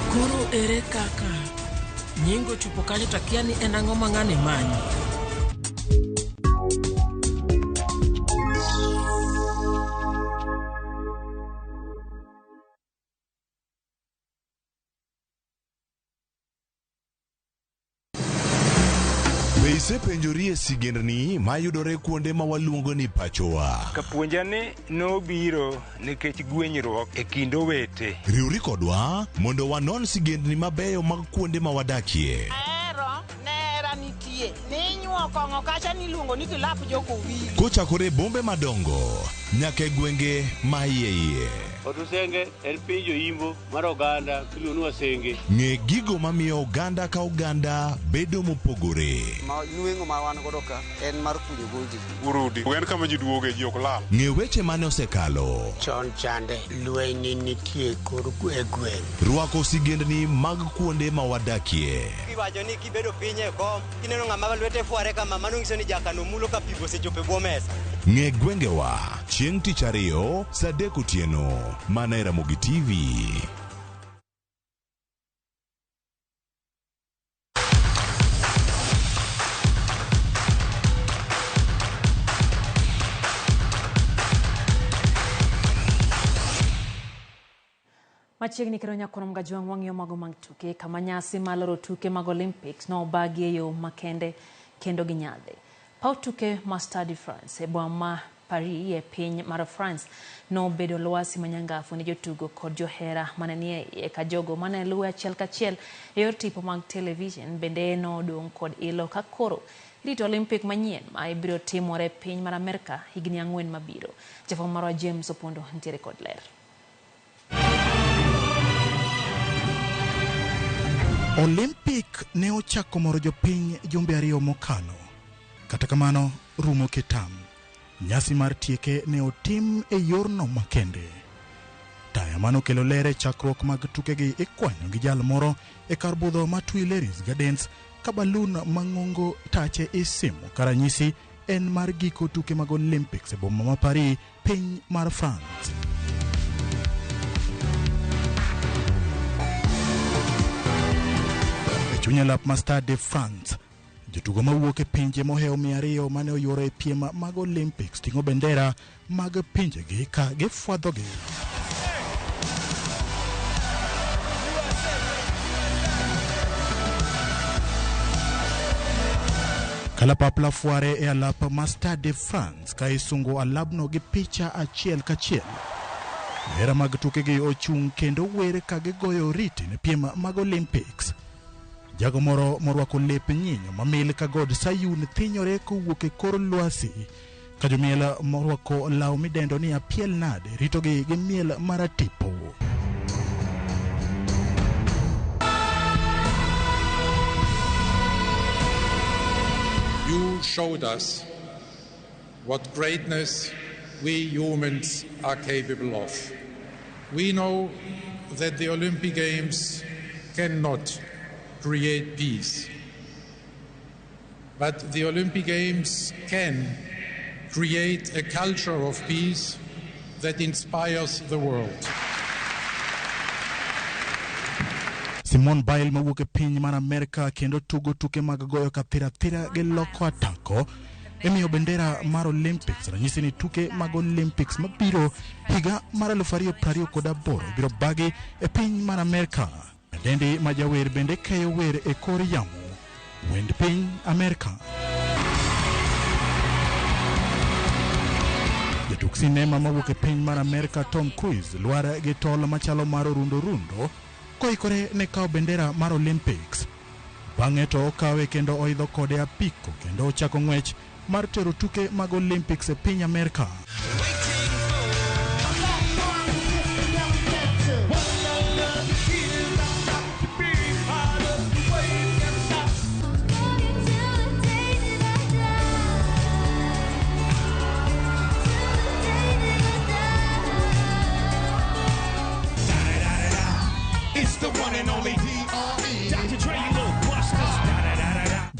Koro ere kaka nyingo chopo kanyo to akia ni en ang'o ma ng'ani manyo. Be isepenjori e sigendni mayudore kuonde ma waluongo ni pachowa? Kapuonja ni nobiro nikech gwenyruok e kind owete. Riwri kodwa mondo wanon sigendni mabeyo mag kuonde ma wadakie. Ahero nera nitie ninyuo kong'o kacha niluongo ni kilap jokowili. Kochakore e bombe madongo nyaka e gwenge ma iye iye. Otusenge en piny joimbo mar oganda miluongo ni Wasenge. Ng'e gigo mamiyo oganda ka oganda bedo mopogore. Ma nweng'o ma wan godo ka en mar kunyo goji. Urudi en kama ji duoge ji ok lal. Ng'e weche mane osekalo. Chon chande lweny nitie kor e gweng'. Rwako sigendni mag kuonde ma wadakie. Iwacho ni kibedo piny e kom kineno ng'ama lwete fware kama mano nyiso ni jakano mulo ka pi osechopo e bwo mesa. Ng'e gwengewa chieng' tich ariyo saa 3 otieno mana e Ramogi TV. Machiegni kendo nyakono Mgajwang' wang'iyo mago mag tuke kama nyasi mar loro tuke mag Olympics nobagi e yo makende kendo gi nyadhi. Paw tuke ma Stade de France e boma ma Paris e piny mar France nobedo lwasi manyangafu ne jotugo kod johera mane nie iye ka jogo mane luwe achiel kachiel e yor tipo mag television bende nodong' kod ilo ka koro irito Olympic manyien ma ibiro timore e piny mar Amerka higni 4 mabiro. Jafwambo marwa James Opondo nitiere kod ler. Olympic ne ochako moro jopiny jumbe 2 mokalo. Kata kamano rumo kitam. Nyasi mar tieke ne otim e yorno makende. Taya manokelo ler e chakruok mag tukegi ikwanyo gi jal moro e kar budho ma Tuileries Gardens ka balun mang'ongo tache isimo ka ranyisi en mar giko tuke mag Olympics e boma ma Paris, piny mar France. E chuny alap ma Stade de France, jotugo mawuok e pinje mohewo 200 mane oyuoro e piem mag Olympics ting'o bendera mag pinjegi ka gifwadhogi. Kalapapla fware e alap ma Stade de France ka isungo alabno gi picha achiel kachiel. Johera mag tukegi ochung' kendo wer ka gigoyo oriti ne piem mag Olympics. Jago moro morwako lep nyinyo mamil ka god Sayun thinyore kowuok e kor lwasi ka jomiel morwako law midendo ni apiel nade ritogi gi miel maratipo. You showed us what greatness we humans are capable of. We know that the Olympic Games cannot create peace, but the Olympic Games can create a culture of peace that inspires the world. Simone Biles mawuok e piny mar Amerka kendo tugo tuke mag goyo kathirathira gi loko atako imiyo bendera mar Olympics ranyisi ni tuke mag Olympics mabiro higa mar 2028 ibiro bagi e piny mar Amerka. Nyadendi ma jawer bende keyo wer e kor yamo wend piny Amerka. Jatuk sinema mawuok e piny mar Amerka Tom Cruise lwar gi tol machalo mar orundo rundo koikore ne kawo bendera mar Olympics. Bang'e to okawe kendo oidho kode apiko kendo ochako ng'wech mar tero tuke mag Olympics e piny Amerka.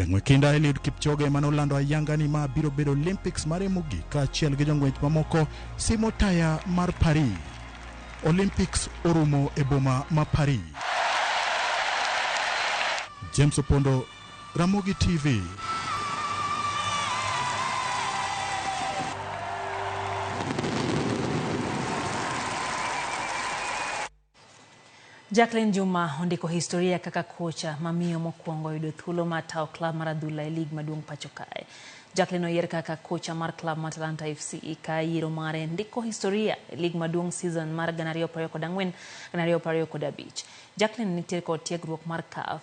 Jang'we kinda Eliud Kipchoge mane olando ayanga ni ma biro bedo Olympics mare mogik kaachiel gi jong'wech mamoko simo taya mar Paris. Olympics orumo e boma ma Paris. James Opondo, Ramogi TV. Jacqueline Juma ondiko historia kaka kocha mamiyo mokwongo yudo thuolo mar tayo klab mar adhula e lig maduong' pacho kae. Jacqueline oyier kaka kocha mar klab mar Talanta FC ka yiero mare ndiko historia e lig maduong' season mar 2024 2025. Jacqueline nitiere kod tiegruok mar CAF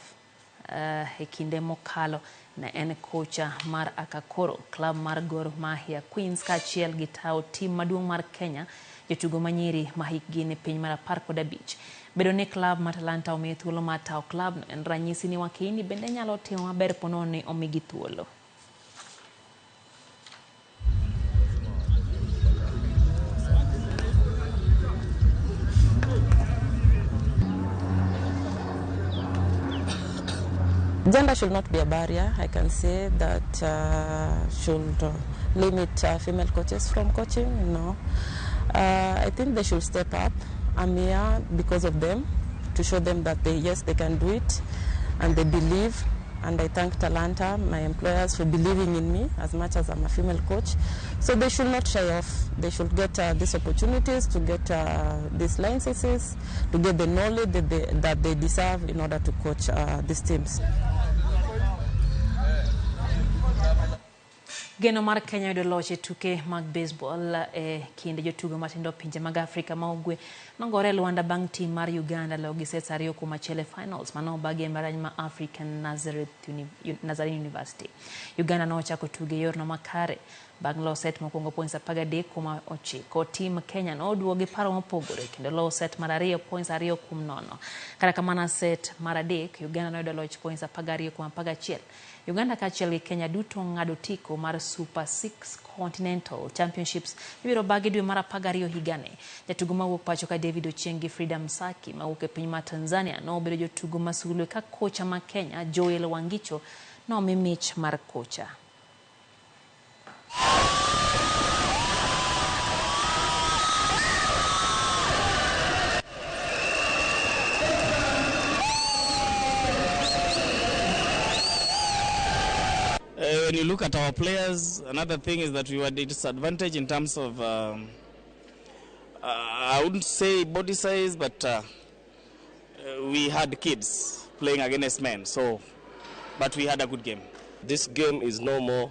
e kinde mokalo ne en kocha mar Akakoro, klab mar Gor Mahia Queens kaachiel gi tayo tim maduong' mar Kenya jotugo manyiri ma hikgi ni piny mar 15. Bedo ni klab mar Talanta omiye thuolo mar tayo klabno en ranyisi ni Wakeini bende nyalo timo maber ponono ni omigi thuolo. Gender should not be a barrier. I can say that should limit female coaches from coaching. No, I think they should step up. I'm here because of them, to show them that yes, they can do it, and they believe. And I thank Talanta, my employers, for believing in me as much as I'm a female coach. So they should not shy off. They should get these opportunities, to get these licenses, to get the knowledge that they deserve in order to coach these teams. Geno mar Kenya yudo loch e tuke mag baseball e kinde jotugo matindo pinje mag Afrika ma Ugwe nogore e Luanda bang' tim mar Uganda loyo gi sets 2-1 e finals mane obagi e mbalariany ma African Nazarene University. Uganda nochako tugo e yorno makare bang' loyo set mokwongo points 13-9. Tim Kenya noduogo gi paro mopogore kendo loyo set mar 2 points 2-0. Kata kamano set mar 3 Uganda noyudo loch points 12-11. Uganda kaachiel gi Kenya duto ng'ado otiko mar Super 6 Continental Championships mibiro bagi dwe mar 12 higani. Jatugo mawuok pacho ka David Ochieng gi Frida Msaki mawuok e piny mar Tanzania nobedo jotugo masulwe ka kocha ma Kenya Joel Wangicho nomi mich mar kocha. When you look at our players, another thing is that we were disadvantaged in terms of, I wouldn't say body size, but we had kids playing against men, so, but we had a good game. This game is no more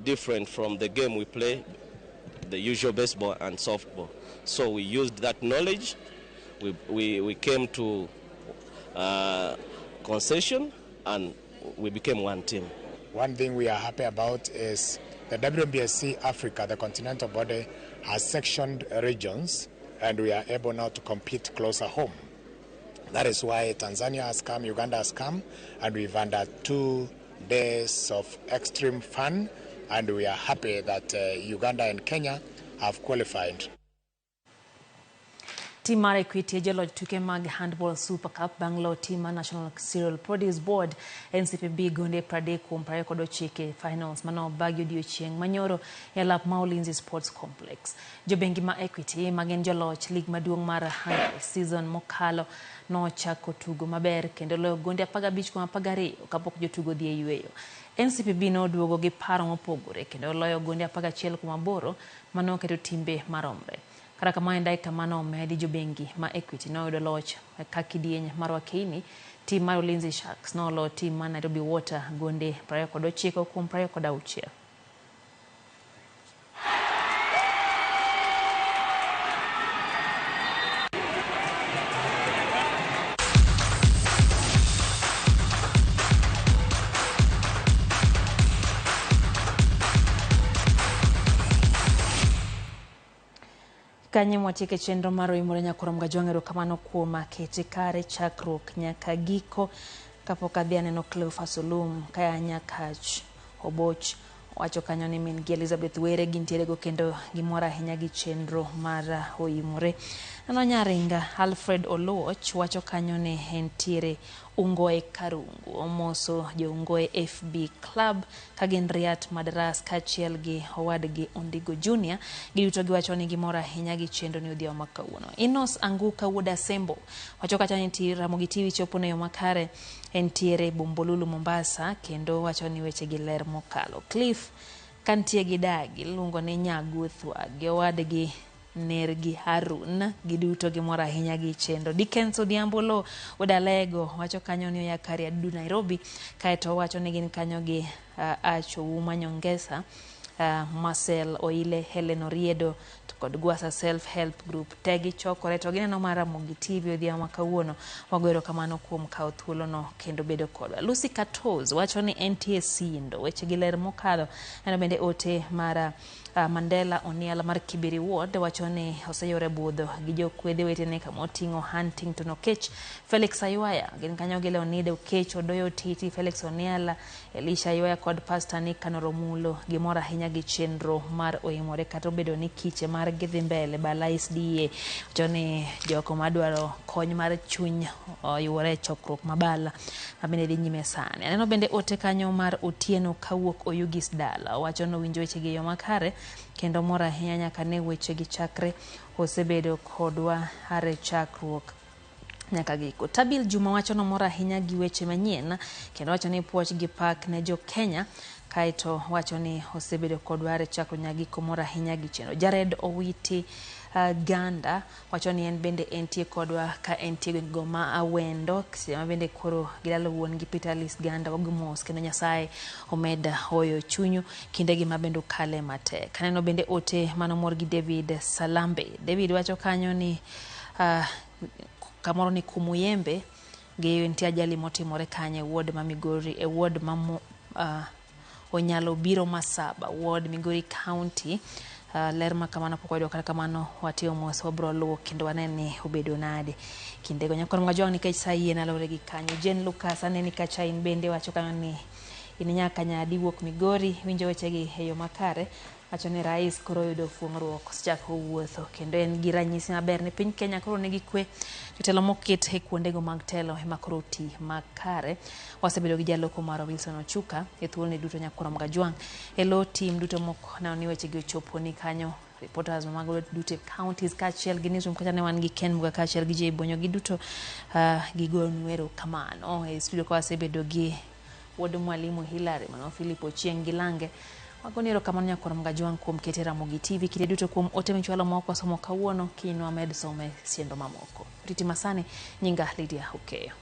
different from the game we play, the usual baseball and softball. So we used that knowledge. We came to concession and we became one team. One thing we are happy about is the WBSC Africa, the continental body, has sectioned regions, and we are able now to compete closer home. That is why Tanzania has come, Uganda has come, and we've had 2 days of extreme fun, and we are happy that Uganda and Kenya have qualified. Tim mar Equity joloch tuke mag Handball Super Cup bang' loyo tim mar National Cereal Produce Board NCPB gonde 30-29 finals mane obagi odiochieng' manyoro e lap ma Ulinzi Sports Complex. Jobengi ma Equity magin joloch lig maduong' mar handball season mokalo nochako tugo maber kendo loyo gonde 15-12 kapok jotugo dhi e yweyo. NCPB noduogo gi paro mopogore kendo loyo gonde 11-8 mane oketo timbe maromre. Kata kamano e dakika mane omedi jobengi ma Equity noyudo loch ka kidieny mar Wakeini. Tim mar Ulinzi Sharks noloyo tim mar Nairobi Water gonde 29-26. Kanye mwatieke chenro mar Oimore Nyakurom Gajwang', erokamano kuom kete kare chakruok nyaka giko. Kapok adhi aneno Cleophas Olum kaya Nyakach Oboch wacho kanyo ni min gi Elizabeth Were gintiere go kendo gimor ahinya gi chenro mar Oimore. Nano Nyaringa Alfred Oluoch wacho kanyo ni entiere Ungoe Karungu. Omoso jo Ungoe FB Club ka gin Riat Madras kaachiel gi owadgi Ondigo Junior. Giduto giwacho ni gimor ahinya gi chenro ni odhiambo ma kawuono. Inos Anguka wuod Asembo wacho kacha ni Ramogi TV chopo ne yo makare entiere Bombolulu Mombasa kendo wacho ni weche gi ler mokalo. Cliff kantie gi dagi iluongo ni Nyaguthwa gi owadgi Nergi Harun giduto gimor ahinya gi chenro. Dickens Odhiambo Lo wuod Alego wacho kanyo ni oya Kariadudu Nairobi kaeto owacho ni gin kanyo gi Acho Uma Nyongesa, Marcel Oile, Helen Oriedo to kod Gwasa Self Help Group te gichokore to gineno mar Ramogi TV odhiambo ma kawuono. Wago erokamano kuom kawo thuolono kendo bedo kodwa. Lucy Katoz wacho ni entie Sindo, weche gi ler mokalo. Neno bende ote mar Mandela Oniala mar Kibiri Ward wacho ni oseyore budho gi jokwedhe wetene kama oting'o Huntington Okech, Felix Aywaya gin kanyo gi Leonida Okech, Odoyo Titi, Felix Oniala, Elisha Aywaya kod Pastor Nicanor Omulo. Gimor ahinya gi chenro mar oimore kata obedo ni kiche mar gidhi mbele bala SDA wacho ni joko madwaro kony mar chuny oyuore e chokruok mabala mabende dhi nyime sani. Aneno bende ote kanyo mar Otieno kawuok Oyugis Dala owacho ni owinjo weche gi e yo makare kendo mor ahinya nyaka ne weche gi chakre osebedo kodwa are chakruok nyaka giko. Tabil Juma wacho nomor ahinya gi weche manyien kendo wacho ni puoch gi pak ne jo Kenya kaeto wacho ni osebedo kodwa are chakruok nyaka giko mor ahinya gi chenro. Jared Owiti Ganda wacho ni en bende entie kodwa ka entie gwengego ma Awendo seche ma bende koro gilalo wuon gi Peter Alice Ganda wago mos kendo Nyasaye omed hoyo chunyu kindegi ma bende ukale matek. Aneno bende ote manomor gi David Salambe. David wacho kanyo ni kamoro ni Kumuyembe gi nitie ajali motimore kanyo e ward ma Migori e ward ma Onyalo biro Masaba ward Migori County. Ler ma kamano pok wayudo kata kamano watimo mos wabro luwo kendo wane ni obedo nade kindego. Nyakwar Mwajwang' nikech sa yie nalore gi kanyo. Jane Lucas aneni kacha in bende wacho kanyo ni in nyaka nyadi wuok Migori winjo wechegi e yo makare. Wacho ni rais koro oyudo fuong'ruok osechako wuotho kendo en gi ranyisi maber ni piny Kenya koro nigi kwe. Jotelo moket e kuondego mag telo ema koro ti makare. Wasebedo gi jaloko marwa Wilson Ochuka e thuoloni duto nyakwar Mgajwang' e lo tim duto mok neno ni wechegi ochopo ni kanyo reporters mago duto e counties kaachiel gi newsroom kacha ne wan gi Ken Muga kaachiel gi Jay Bonyo giduto gigonu erokamano. E studio ka wasebedo gi wuod mwalimu Hilary mano Philip Ochieng' gi Lange. Wagoni erokamano nyakwar Mgajwang' kuom kete Ramogi TV kinde duto kuom ote michwalo ma ok wasomo kawuono kiny wamed some chenro mamoko. Riti masani nyinga Lydia Okeyo.